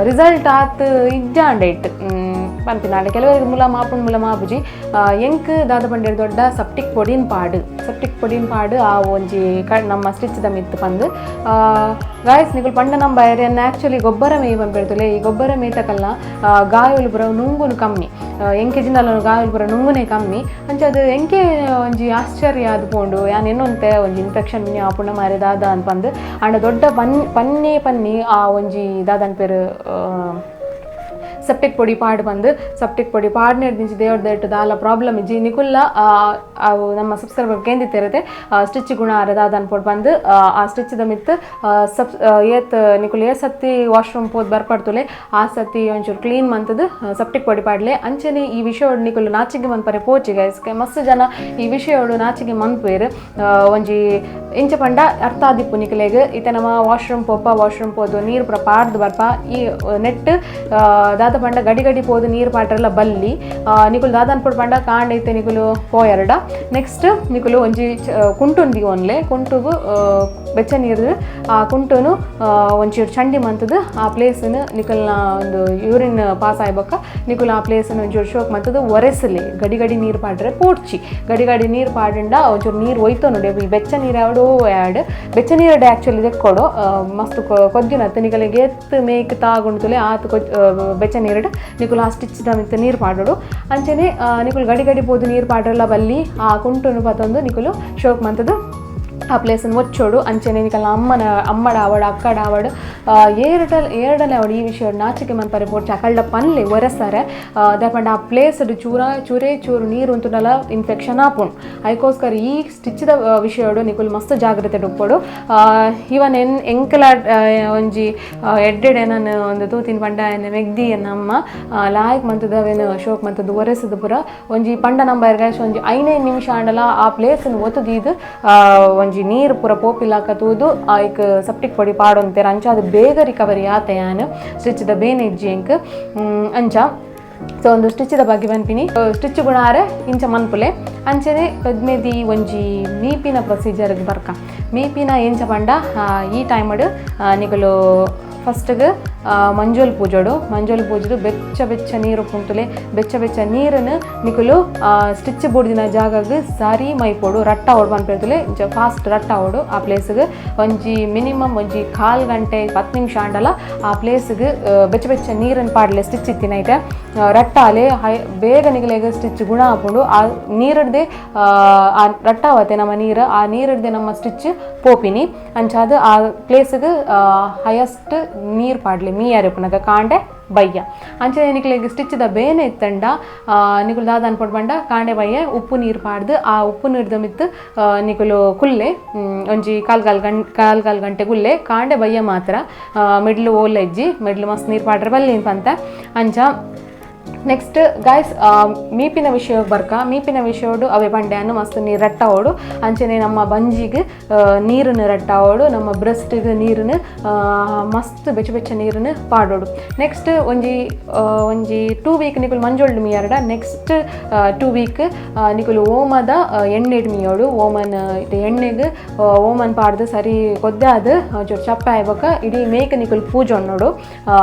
ರಿಸಲ್ಟ್ ಆತ್ ಇಜ್ಜಾಂಡ ಇಟ್ಟು ಪನ್ಪಿನ. ಆಂಡ ಕೆಲವರಿಗೆ ಮುಲಾಮ್ ಆಪುಂಡು ಮುಲಾಮ್ ಆಪುಜಿ. ಎಂಕ್ ದಾದ ಪಂಡೇರ್ ದೊಡ್ಡ ಸಪ್ಟಿಕ್ ಪೊಡಿನ್ ಪಾಡು, ಸಪ್ಟಿಕ್ ಪೊಡಿನ್ ಪಾಡು ಆ ಒಂಜಿ ನಮ್ಮ ಸ್ಟಿಚ್ದ ಮಿತ್ತು ಪಂದ್. ಗಾಯಸ್ ನಿಕುಲು ಪಂಡ ನಮ್ಮ ಬಯರ್ ಆ್ಯಕ್ಚುಲಿ ಗೊಬ್ಬರ ಮೇಯ್ ಪನ್ಪೆರ್ತುಲೆ. ಈ ಗೊಬ್ಬರ ಮೇಯ್ತಕಲ್ಲ ಗಾಯೊಲು ಪೂರ ನುಂಗುನು ಕಮ್ಮಿ. ಎಂಕೆಜಿಂದಲ ಗಾಯೊಲು ಪೂರ ನುಂಗುನೇ ಕಮ್ಮಿ. ಅಂಚ ಅದು ಎಂಕೆ ಒಂಜಿ ಆಶ್ಚರ್ಯ ಅದು ಪೋಂಡು ಯಾನ್ ಎನ್ನೊಂತೆ ಒಂಜಿ ಇನ್ಫೆಕ್ಷನ್ ಮಿನಿ ಆಪುಂಡ ಮಾರೆ ದಾದ ಅನ್ಪಂದು. ಆಂಡ ದೊಡ್ಡ ಪನ್ನೇ ಪನ್ನಿ ಆ ಒಂಜಿ ದಾದ ಪೇರು ಸೆಪ್ಟಿಕ್ ಪೊಡಿ ಪಾಡು ಬಂದು. ಸೆಪ್ಟಿಕ್ ಪೊಡಿ ಪಾಡ್ನೇರ್ದಿಂಚಿ ದೇವ್ರ ದಯಟ್ಟು ದಾಲ ಪ್ರಾಬ್ಲಮ್ ಇಜ್ಜಿ. ನಿಕುಲ್ಲ ಅವು ನಮ್ಮ ಸಬ್ಸ್ಕ್ರೈಬರ್ ಕೇಂದಿತ್ತಿರತೆ ಸ್ಟಿಚ್ ಗುಣ ದಾದ ಅನ್ಪೋಡು ಬಂದು. ಆ ಸ್ಟಿಚ್ದ ಮಿತ್ತು ಸಬ್ ಏತ್ ನಿಕುಲ್ ಏ ಸತ್ತಿ ವಾಶ್ರೂಮ್ ಪೋದ್ ಬರ್ಪಡ್ತುಲೆ ಆ ಸತಿ ಒಂಚೂರು ಕ್ಲೀನ್ ಮಂತದ್ದು ಸೆಪ್ಟಿಕ್ ಪೊಡಿ ಪಾಡ್ಲೆ. ಅಂಚನೆ ಈ ವಿಷಯೋಡು ನಿಕುಲು ನಾಚಿಗೆ ಮನ್ಪರೆ ಪೋಚಿ ಗೈಸ್. ಮಸ್ತ್ ಜನ ಈ ವಿಷಯೋಡು ನಾಚಿಗೆ ಮನ್ಪುವೆರ್. ಒಂಜಿ ಇಂಚ ಪಂಡ ಅರ್ಥ ಆದಿಪ್ಪು ನಿಕಲೆಗ್. ಇತ್ತೆ ನಮ್ಮ ವಾಶ್ರೂಮ್ ಪೋಪ, ವಾಶ್ರೂಮ್ ಪೋದು ನೀರು ಪೂರ ಪಾಡ್ದು ಬರ್ಪ. ಈ ನೆಟ್ ದಾದ ಪಂಡ ಗಡಿ ಗಡಿ ಪೋದು ನೀರು ಪಾಡ್ರೆಲ್ಲ ಬಲ್ಲಿ. ನಿಕುಲು ದಾದ ಅನ್ಪೊಡು ಪಂಡ ಕಾಂಡ ಇತ್ತೆ ನಿಕುಲು ಪೋಯರ್ಡ ನೆಕ್ಸ್ಟ್ ನಿಕುಲು ಒಂಜಿ ಕುಂಟುನ್ ದೀವೊನ್ಲೆ. ಕುಂಟುಗು ಬೆಚ್ಚ ನೀರು, ಆ ಕುಂಟುನು ಒಂಚೂರು ಚಂಡಿ ಮಂತದು ಆ ಪ್ಲೇಸ್ನು ನಿಕಲ್ನ ಒಂದು ಯೂರಿನ್ ಪಾಸ್ ಆಯ್ಬೊಕ್ಕ ನಿಕುಲು ಆ ಪ್ಲೇಸ್ನು ಒಂಚೂರು ಶೋಕ್ ಮಂತದು ಒರೆಸಲಿ. ಗಡಿ ಗಡಿ ನೀರು ಪಾಡ್ರೆ ಪೋಡ್ಚಿ. ಗಡಿ ಗಡಿ ನೀರು ಪಾಡಂಡ ಒಂಚೂರು ನೀರು ಒಯ್ತೊನುಡೆ. ಈ ಬೆಚ್ಚ ನೀರು ಯಾವಡು ಆ್ಯಡ್ ಬೆಚ್ಚ ನೀರು ಆ್ಯಕ್ಚುಲಿ ದೆಕ್ಕೊಡು ಮಸ್ತ್ ಕೊಜ್ಜುನತ್ತು. ನಿಕಲಿಗೆ ಎತ್ತು ಮೇಕ್ ತಾಗುಂಡುತ್ತಲೆ ಆತು ಬೆಚ್ಚ ನೀರುಡು ನಿಕುಲು ಆ ಸ್ಟಿಚ್ ಮಿತ್ತ ನೀರು ಪಾಡೋಡು. ಅಂಚನೆ ನಿಕುಲು ಗಡಿ ಗಡಿ ಪೋದು ನೀರು ಪಾಡ್ರೆಲ್ಲ ಬಲ್ಲಿ. ಆ ಕುಂಟುನು ಪತ್ತೊಂದು ನಿಕುಲು ಶೋಕ್ ಮಂತದು ಆ ಪ್ಲೇಸನ್ನು ಒಚ್ಚೋಡು. ಅಂಚನೆ ನಿಕಲ್ನ ಅಮ್ಮನ ಅಮ್ಮಡ ಆವಡ್ ಅಕ್ಕಡ ಆವಡ್ ಏರ್ಡಲ್ ಏರ್ಡಲೆ ಆವಡ್ ಈ ವಿಷಯ ನಾಚಿಕೆ ಮನ್ಪರೆ ಪೋಡ್ಚಿ. ಅಕಲ್ಡ ಪನ್ಲೆ ಒರೆಸರೆ. ದಾಯೆ ಆ ಪ್ಲೇಸ್ ಚೂರ ಚೂರೇ ಚೂರು ನೀರು ಉಂತುಂಡಲ ಇನ್ಫೆಕ್ಷನ್ ಆಪುಂಡು. ಐಕೋಸ್ಕರ ಈ ಸ್ಟಿಚ್ದ ವಿಷಯಡು ನಿಕುಲು ಮಸ್ತ್ ಜಾಗ್ರತೆ ಉಪ್ಪೊಡು. ಇವನ್ ಎನ್ ಎಂಕಲ ಒಂಜಿ ಎಡ್ಡೆಡ್ ನಾನು ಒಂದು ತೂತಿನ ಪಂಡ ಎನ್ನ ಮೆಗ್ದಿ ಎನ್ನ ಅಮ್ಮ ಲಾಯಕ್ ಮಂತದ ಅವೇನು ಶೋಕ್ ಮಂತದ್ದು ಒರೆಸದು ಪೂರ. ಒಂಜಿ ಪಂಡ ನಂಬರ್ ಒಂಜಿ 5 ನಿಮಿಷ ಆಂಡಲ ಆ ಪ್ಲೇಸ್ ಒತ್ತುದೀದು ಒಂಜಿ ನೀರು ಪೂರ ಪೋಪಿಲಾಕ ತೂದು ಐಕ್ ಸೆಪ್ಟಿಕ್ ಪೊಡಿ ಪಾಡೊಂತೇರ್. ಅಂಚ ಅದು ಬೇಗ ರಿಕವರಿ ಆತೆ ಯಾನ್ ಸ್ಟಿಚ್ದ ಬೇನೆ ಇಜ್ಜಿ ಎಂಕ್ ಅಂಚ. ಸೊ ಒಂದು ಸ್ಟಿಚ್ದ ಬಗ್ಗೆ ಪನ್ಪಿನಿ. ಸ್ಟಿಚ್ ಗುಣಾರೆ ಇಂಚ ಮನ್ಪುಲೆ. ಅಂಚನೆ ಪದ್ಮೆದಿ ಒಂಜಿ ಮೀಪಿನ ಪ್ರೊಸೀಜರ್ಗೆ ಬರ್ಕ. ಮೀಪಿನ ಎಂಚ ಪಂಡ ಈ ಟೈಮಡ್ ನಿಕುಲು ಫಸ್ಟ್ಗೆ ಮಂಜೋಲ್ ಪೂಜೋಡು. ಮಂಜೋಲ್ ಪೂಜೋಡು ಬೆಚ್ಚ ಬೆಚ್ಚ ನೀರು ಪುಂಟುಲೆ. ಬೆಚ್ಚ ಬೆಚ್ಚ ನೀರನ್ನು ನಿಕುಲು ಸ್ಟಿಚ್ ಬುಡ್ದಿನ ಜಾಗಗ್ ಸಾರಿ ಮೈಪೋಡು. ರಟ್ಟ ಓಡು ಪನ್ಪೇರ್ತುಲೆ, ಇಂಚ ಫಾಸ್ಟ್ ರಟ್ಟ ಓಡು. ಆ ಪ್ಲೇಸ್ಗೆ ಒಂಜಿ ಮಿನಿಮಮ್ ಒಂಜಿ ಕಾಲ್ ಗಂಟೆ 10 ನಿಮಿಷ ಆಂಡಲ ಆ ಪ್ಲೇಸ್ಗೆ ಬೆಚ್ಚ ಬೆಚ್ಚ ನೀರನ್ನು ಪಾಡ್ಲೆ. ಸ್ಟಿಚ್ ಇತ್ತಿನೈತೆ ರಟ್ಟಾಲೆ ಹೈ ಬೇಗ ನಿಗಲೆಗ್ ಸ್ಟಿಚ್ ಗುಣ ಆಪುಂಡು. ಆ ನೀರಡ್ದೆ ಆ ರಟ್ಟಾವತ್ತೆ ನಮ್ಮ ನೀರು, ಆ ನೀರಡ್ದೆ ನಮ್ಮ ಸ್ಟಿಚ್ ಪೋಪಿನಿ. ಅಂಚಾದ ಆ ಪ್ಲೇಸ್ಗೆ ಹೈಯೆಸ್ಟ್ ನೀರು ಪಾಡ್ಲೆ ಮೀಯಾರೆ ಉಪ್ಪುನಗ ಕಾಂಡೆ ಬಯ್ಯ. ಅಂಚನೆ ನಿಕ್ಲೆಗ್ ಸ್ಟಿಚ್ದ ಬೇನೆ ಇತ್ತಂಡ ನಿಕುಲು ದಾದ ಅನ್ಪೊಡು ಪಂಡ ಕಾಂಡೆ ಬಯ್ಯ ಉಪ್ಪು ನೀರು ಪಾಡ್ದು ಆ ಉಪ್ಪು ನೀರ್ದ ಮಿತ್ತು ನಿಕುಲು ಕುಲ್ಲೆ ಒಂಜಿ ಕಾಲ್ ಕಾಲ್ ಗಂ ಕಾಲ್ ಕಾಲ್ ಗಂಟೆ ಕುಲ್ಲೆ. ಕಾಂಡೆ ಬಯ್ಯ ಮಾತ್ರ, ಮಿಡ್ಲು ಓಲ ಇಜ್ಜಿ. ಮಿಡ್ಲು ಮಸ್ತ್ ನೀರು ಪಾಡ್ರೆ ಬಲ್ಲಿ ಪಂತ ಅಂಚ. ನೆಕ್ಸ್ಟ್ ಗಾಯ್ಸ್, ಮೀಪಿನ ವಿಷಯ ಬರ್ಕ. ಮೀಪಿನ ವಿಷಯೋಡು ಅವೆ ಬಂಡೆಯನ್ನು ಮಸ್ತ್ ನೀರು ರಟ್ಟಾವೋಡು. ಅಂಚನೆ ನಮ್ಮ ಬಂಜಿಗೆ ನೀರನ್ನು ರಟ್ಟಾವೋಡು. ನಮ್ಮ ಬ್ರೆಸ್ಟಿಗೆ ನೀರನ್ನು ಮಸ್ತ್ ಬೆಚ್ಚ ಬೆಚ್ಚ ನೀರನ್ನು ಪಾಡೋಡು. ನೆಕ್ಸ್ಟ್ ಒಂಜಿ ಒಂಜಿ 2 ವೀಕ್ ನಿಕುಲು ಮಂಜೊಲ್ಡು ಮೀಯರ್ಡ ನೆಕ್ಸ್ಟ್ 2 ವೀಕ್ ನಿಕುಲು ಓಮದ ಎಣ್ಣೆಡ್ ಮೀಯೋಡು. ಓಮನ್ ಇದು ಎಣ್ಣೆಗೆ ಓಮನ್ ಪಾಡ್ದು ಸರಿ ಕೊದ್ದಾದ ಒಂಚೂರು ಚಪ್ಪೆ ಆಯ್ಬೊಕ್ಕ ಇಡೀ ಮೇಕ್ ನಿಕುಲು ಪೂಜೊನ್ನೋಡು.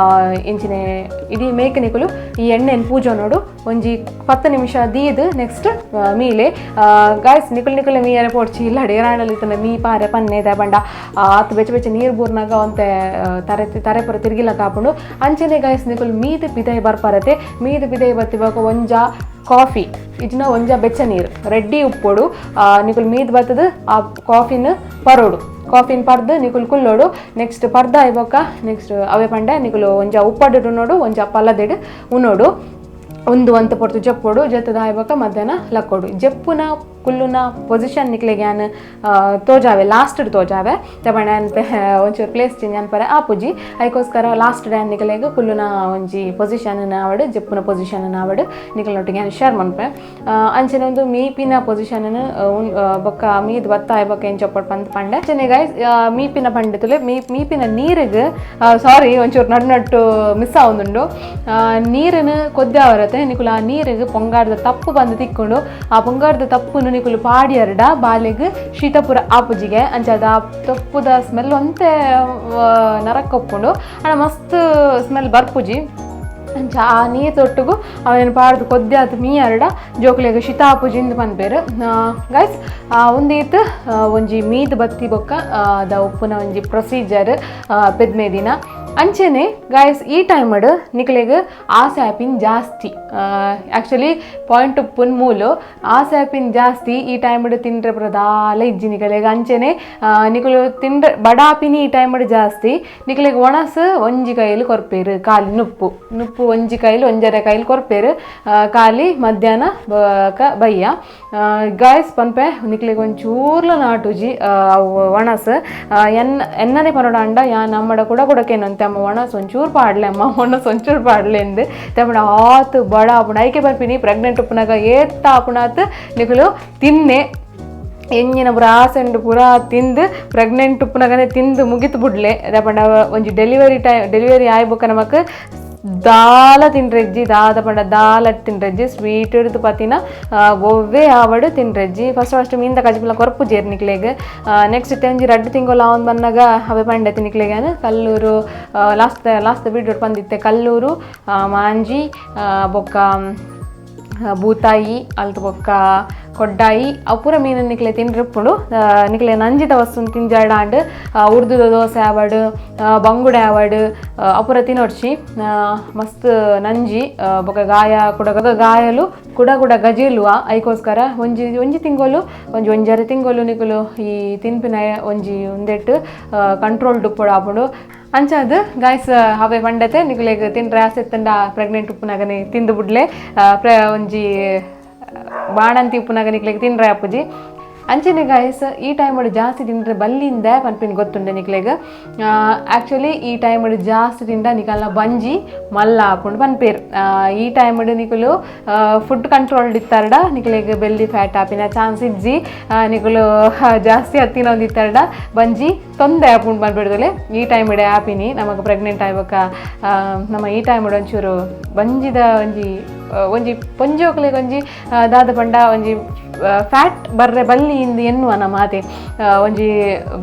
ಇಂಚಿನೆ ಇಡೀ ಮೇಕ್ ನಿಕುಲು ಈ ಎಣ್ಣೆನ್ ಪೂಜೊನ್ನೋಡು. ಒಂಜಿ 10 ನಿಮಿಷ ದೀದ್ ನೆಕ್ಸ್ಟ್ ಮೀಲೆ. ಗಾಯ್ಸ್, ನಿಕುಲು ನಿಕುಲು ಮೀಯರೆ ಪೋಡ್ಚಿ. ಇಲ್ಲ ಏರಾಂಡಲಿ ಇತ್ತಂಡ ಮೀ ಪಾರೆ ಪನ್ನೆ ಬಂಡ ಆತ್ ಬೆಚ್ಚ ಬೆಚ್ಚ ನೀರು ಬೂರ್ನಾಗ ಒಂತೆ ತರೆ ತರೆ ಪೂರ ತಿರ್ಗಿಲ ಕಾಪುಂಡು. ಅಂಚನೆ ಗಾಯ್ಸ್, ನಿಕುಲು ಮೀದ್ ಪಿದೈ ಬರ್ಪರತೆ. ಮೀದ್ ಪಿದೈ ಬತ್ತಿಬೊಕ ಒಂಜ ಕಾಫಿ ಇಜ್ನ ಒಂಜ ಬೆಚ್ಚ ನೀರು ರೆಡ್ಡಿ ಉಪ್ಪೊಡು. ನಿಕುಲು ಮೀದ್ ಬತ್ತದ ಆ ಕಾಫಿನ ಪರೋಡು. ಕಾಫಿನ ಪರ್ದು ನಿಕುಲು ಕುಲ್ಲೋಡು. ನೆಕ್ಸ್ಟ್ ಪರ್ದ ಆಯ್ಬೊಕ್ಕ ನೆಕ್ಸ್ಟ್ ಅವೇ ಪಂಡೆ ನಿಕುಲು ಒಂಜ ಉಪ್ಪಡ್ಡು ಉನ್ನೋಡು, ಒಂಜ ಪಲ್ಲದೆಡ್ ಉನ್ನೋಡು. ಒಂದು ಒಂತ ಪೊರ್ತು ಜಪ್ಪೋಡು. ಜತ್ತದ ಆಯ್ಬೊಕ್ಕ ಮಧ್ಯಾಹ್ನ ಲಕ್ಕೋಡು. ಜಪ್ಪುನ ಕುಲ್ಲುನ ಪೊಸಿಷನ್ ನಿಕ್ಲೆಗ್ ಯಾನ್ ತೋಜಾವೆ, ಲಾಸ್ಟ್ ತೋಜಾವೆ. ತಪಂಡ ಒಂಚೂರು ಪ್ಲೇಸ್ ಚೇಂಜ್ ಅನ್ಪರೆ ಆಪುಜಿ. ಐಕೋಸ್ಕರ ಲಾಸ್ಟ್ ಡ್ಯಾನ್ ನಿಕಲೆಗ್ ಕುಲ್ಲುನ ಒಂಜಿ ಪೊಸಿಷನ್ ಆವಡ್ ಜಪ್ಪುನ ಪೊಸಿಷನ್ ಆವಡ್ ನಿಕಲ್ನೊಟ್ಟಿಗೆ ಯಾನ್ ಶೇರ್ ಮನ್ಪೆ. ಅಂಚನೆ ಒಂದು ಮೀಪಿನ ಪೊಸಿಷನ್ ಬೊಕ್ಕ ಮೀದ್ ಬತ್ತ ಬೊಕ್ಕ ಎಂಚ ಪಂದ್ ಪಂಡೆ. ಅಂಚನೆ ಗೈಸ್, ಮೀಪಿನ ಪಂಡಿತುಲೆ ಮೀಪಿನ ನೀರಿಗೆ, ಸಾರಿ, ಒಂಚೂರು ನಡು ನಟ್ಟು ಮಿಸ್ ಆವೊಂದುಂಡು. ನೀರನ್ನು ಕೊದ್ದೆ ಅವರತೆ ನಿಕುಲು ಆ ನೀರಿಗೆ ಪೊಂಗಾರದ ತಪ್ಪು ಬಂದು ತಿಕ್ಕೊಂಡು ಆ ಪೊಂಗಾರದ ತಪ್ಪುನು ನಿಕುಲು ಪಾಡಿಯರ್ಡ ಬಾಲೆಗ್ ಶೀತಪುರ ಆಪುಜಿಗೆ. ಅಂಚಾದ ಆ ತಪ್ಪುದ ಸ್ಮೆಲ್ ಒಂತೆ ನರಕೊಪ್ಪುಂಡು ಅಣ್ಣ, ಮಸ್ತ್ ಸ್ಮೆಲ್ ಬರ್ಪುಜಿ. ಅಂಚ ಆ ನೀರು ತೊಟ್ಟುಗು ಅವೇನು ಪಾಡ್ದು ಕೊದ್ದೆ ಆತು ಮೀಯರ್ಡ ಜೋಕುಲೆಗ್ ಶೀತ ಆಪುಜಿ ಇಂದ್ ಪನ್ಪೆರ್. ಗೈಸ್, ಒಂದೀತ್ ಒಂಜಿ ಮೀದ್ ಬತ್ತಿ ಬೊಕ್ಕ ದ ಉಪ್ಪುನ ಒಂಜಿ ಪ್ರೊಸೀಜರ್ ಪೆದ್ಮೆದಿನ. ಅಂಚೆನೆ ಗಾಯ್ಸ್, ಈ ಟೈಮಡ್ ನಿಕಲೆಗ್ ಆಸೆ ಆಪಿನ್ ಜಾಸ್ತಿ. ಆ್ಯಕ್ಚುಲಿ ಪಾಯಿಂಟ್ ಉಪ್ಪುನ್ ಮೂಲು ಆಸೆ ಆಪಿನ್ ಜಾಸ್ತಿ. ಈ ಟೈಮಡ್ ತಿಂಡ್ರೆ ಪೂರ ದಾಲ ಇಜ್ಜಿ ನಿಕಲೆಗ್. ಅಂಚೆನೆ ನಿಕುಲು ತಿಂಡ್ರೆ ಬಡಾಪಿನಿ ಈ ಟೈಮಡ್ ಜಾಸ್ತಿ. ನಿಕಲೆಗ್ ಒಣಸ್ ಒಂಜಿ ಕೈಲಿ ಕೊರ್ಪೇರು ಖಾಲಿ ನುಪ್ಪು ನುಪ್ಪು ಒಂಜಿ ಕೈಲಿ ಒಂಜರೆ ಕೈಲಿ ಕೊರ್ಪೇರು ಖಾಲಿ ಮಧ್ಯಾಹ್ನ ಬಯ್ಯ. ಗಾಯ್ಸ್, ಪನ್ಪೆ ನಿಕ್ಲೆಗ್ ಒಂಚೂರ್ಲ ನಾಟುಜಿ ಅವು ಒಣಸ್. ಎನ್ನನೆ ಪನೋಡ ಅಂಡ ಯಾನ್ ನಮ್ಮಡ ಕೂಡ ಕೊಡಕೇನಂತೆ, ಅಮ್ಮ ಒಣಸ್ ಒಂಚೂರು ಪಾಡ್ಲೆ, ಅಮ್ಮ ಒಣಸ್ ಒಂಚೂರು ಪಾಡ್ಲೆ ಎಂದ್. ತಮ್ಮಡ ಆತು ಬಡ ಆಪುಂಡು. ಐಕೆ ಬರ್ಪಿನಿ, ಪ್ರೆಗ್ನೆಂಟ್ ಉಪ್ಪುನಾಗ ಏತ್ತ ಆಪುಣಾತ್ ನಿಕುಲು ತಿನ್ನೆ. ಎಂಜಿನ ಪೂರ ಆಸೆಂಡು ಪೂರ ತಿಂದು ಪ್ರೆಗ್ನೆಂಟ್ ಉಪ್ಪುನಗನೆ ತಿಂದು ಮುಗಿತು ಬುಡ್ಲೆ ದಾಪಂಡ ಒಂಜಿ delivery time delivery ಆಯ್ಬೊಕ್ಕ ನಮಕ್ ದಾಲ ತಿನ್ರೆಜ್ಜಿ ದಾದ ಪಂಡ ದಾಲ ತಿನ್ರೆಜ್ಜಿ ಸ್ವೀಟ್ ಹಿಡ್ದು ಪತಿನ ಒವ್ವೇ ಆವಡು ತಿನ್ರೆಜ್ಜಿ ಫಸ್ಟ್ ಫಸ್ಟ್ ಮೀನ್ದ ಕಜಿಪುಲ ಕೊರಪು ಜೇರ್ ನಿಕ್ಲೆಗ್ ನೆಕ್ಸ್ಟ್ ಒಂಜಿ ರಡ್ಡ್ ತಿಂಗೊಲು ಆವೊಂದು ಬನ್ನಗ ಅವೆ ಪಂಡೆ ತಿನಿಕ್ಲೆಗ್ Kallur last last video ಪಂದಿತ್ತೆ Kallur Manjhi ಬೊಕ್ಕ ಬೂತಾಯಿ ಅಲ್ತ ಬೊಕ್ಕ ಕೊಡ್ಡಾಯಿ ಅವು ಪೂರ ಮೀನು ನಿಕ್ಲೆ ತಿನ್ರಿಪ್ಪುಂಡು ನಿಕ್ಲೆ ನಂಜಿದ ವಸ್ತು ತಿಂಜಾಡ ಆಂಡ್ ಉರ್ದುದ ದೋಸೆ ಆವಡ್ ಬಂಗುಡೆ ಆವಡ್ ಅವು ಪೂರ ತಿನೊಡ್ಚಿ ಮಸ್ತ್ ನಂಜಿ ಬೊಕ್ಕ ಗಾಯ ಕುಡ ಗಾಯಲು ಕುಡ ಕುಡ ಗಜೇಲುವ ಐಕೋಸ್ಕರ ಒಂಜಿ ಒಂಜಿ ತಿಂಗೊಲು ಒಂಜಿ ಒಂಜರೆ ತಿಂಗೊಲು ನಿಕುಲು ಈ ತಿನ್ಪಿನ ಒಂಜಿ ಉಂದೆಟ್ ಕಂಟ್ರೋಲ್ ಉಪ್ಪೊಡು ಆಪುಂಡು ಅಂಚಾದ್ ಗಾಯ್ಸ್ ಅವೆ ಪಂಡತೆ ನಿಕುಲೆಗ್ ತಿನ್ರೆ ಆಸೆ ಇತ್ತುಂಡ ಪ್ರೆಗ್ನೆಂಟ್ ಉಪ್ಪುನಗನೆ ತಿಂದು ಬುಡ್ಲೆ ಒಂಜಿ ಬಾಣಂತಿ ಉಪ್ಪುನಗ ನಿಕ್ಲೆಗ್ ತಿನ್ರೆ ಆಪುಜಿ ಅಂಚನೆ ಗಾಯ್ಸ್ ಈ ಟೈಮ್ ಜಾಸ್ತಿ ತಿಂದ್ರೆ ಬಲ್ಲಿಂದ ಪನ್ಪಿನ ಗೊತ್ತುಂಡೆ ನಿಕ್ಲೆಗ್ ಆ್ಯಕ್ಚುಲಿ ಈ ಟೈಮ್ ಜಾಸ್ತಿ ತಿಂಡ ನಿಕಲ್ನ ಬಂಜಿ ಮಲ್ಲ ಆಪುಂಡು ಪನ್ಪೇರು ಈ ಟೈಮ್ ನಿಕುಲು ಫುಡ್ ಕಂಟ್ರೋಲ್ಡ್ ಇತ್ತಾರಡ ನಿಕ್ಲೆಗ್ ಬೆಲ್ಲಿ ಫ್ಯಾಟ್ ಆಪಿನ ಚಾನ್ಸ್ ಇಜ್ಜಿ ನಿಕುಲು ಜಾಸ್ತಿ ಹತ್ತಿನ ಒಂದು ಇತ್ತಾರಡ ಬಂಜಿ ತೊಂದರೆ ಆಪುಂಡು ಪನ್ಪಿಡ್ದಲೆ ಈ ಟೈಮ್ ಇಡೆ ಆಪಿನಿ ನಮಕ್ ಪ್ರೆಗ್ನೆಂಟ್ ಆಯ್ಬೊಕ್ಕ ನಮ್ಮ ಈ ಟೈಮ್ ಒಂಚೂರು ಬಂಜಿದ ಒಂಜಿ ಒಂಜಿ ಪೊಂಜೋಕ್ಲೆಗ್ ಒಂಜಿ ದಾದ ಪಂಡ ಒಂಜಿ ಫ್ಯಾಟ್ ಬರ್ರೆ ಬಲ್ಲಿ ಇಂದು ಎನ್ನುವ ನಮ್ಮ ಮಾತೆ ಒಂಜಿ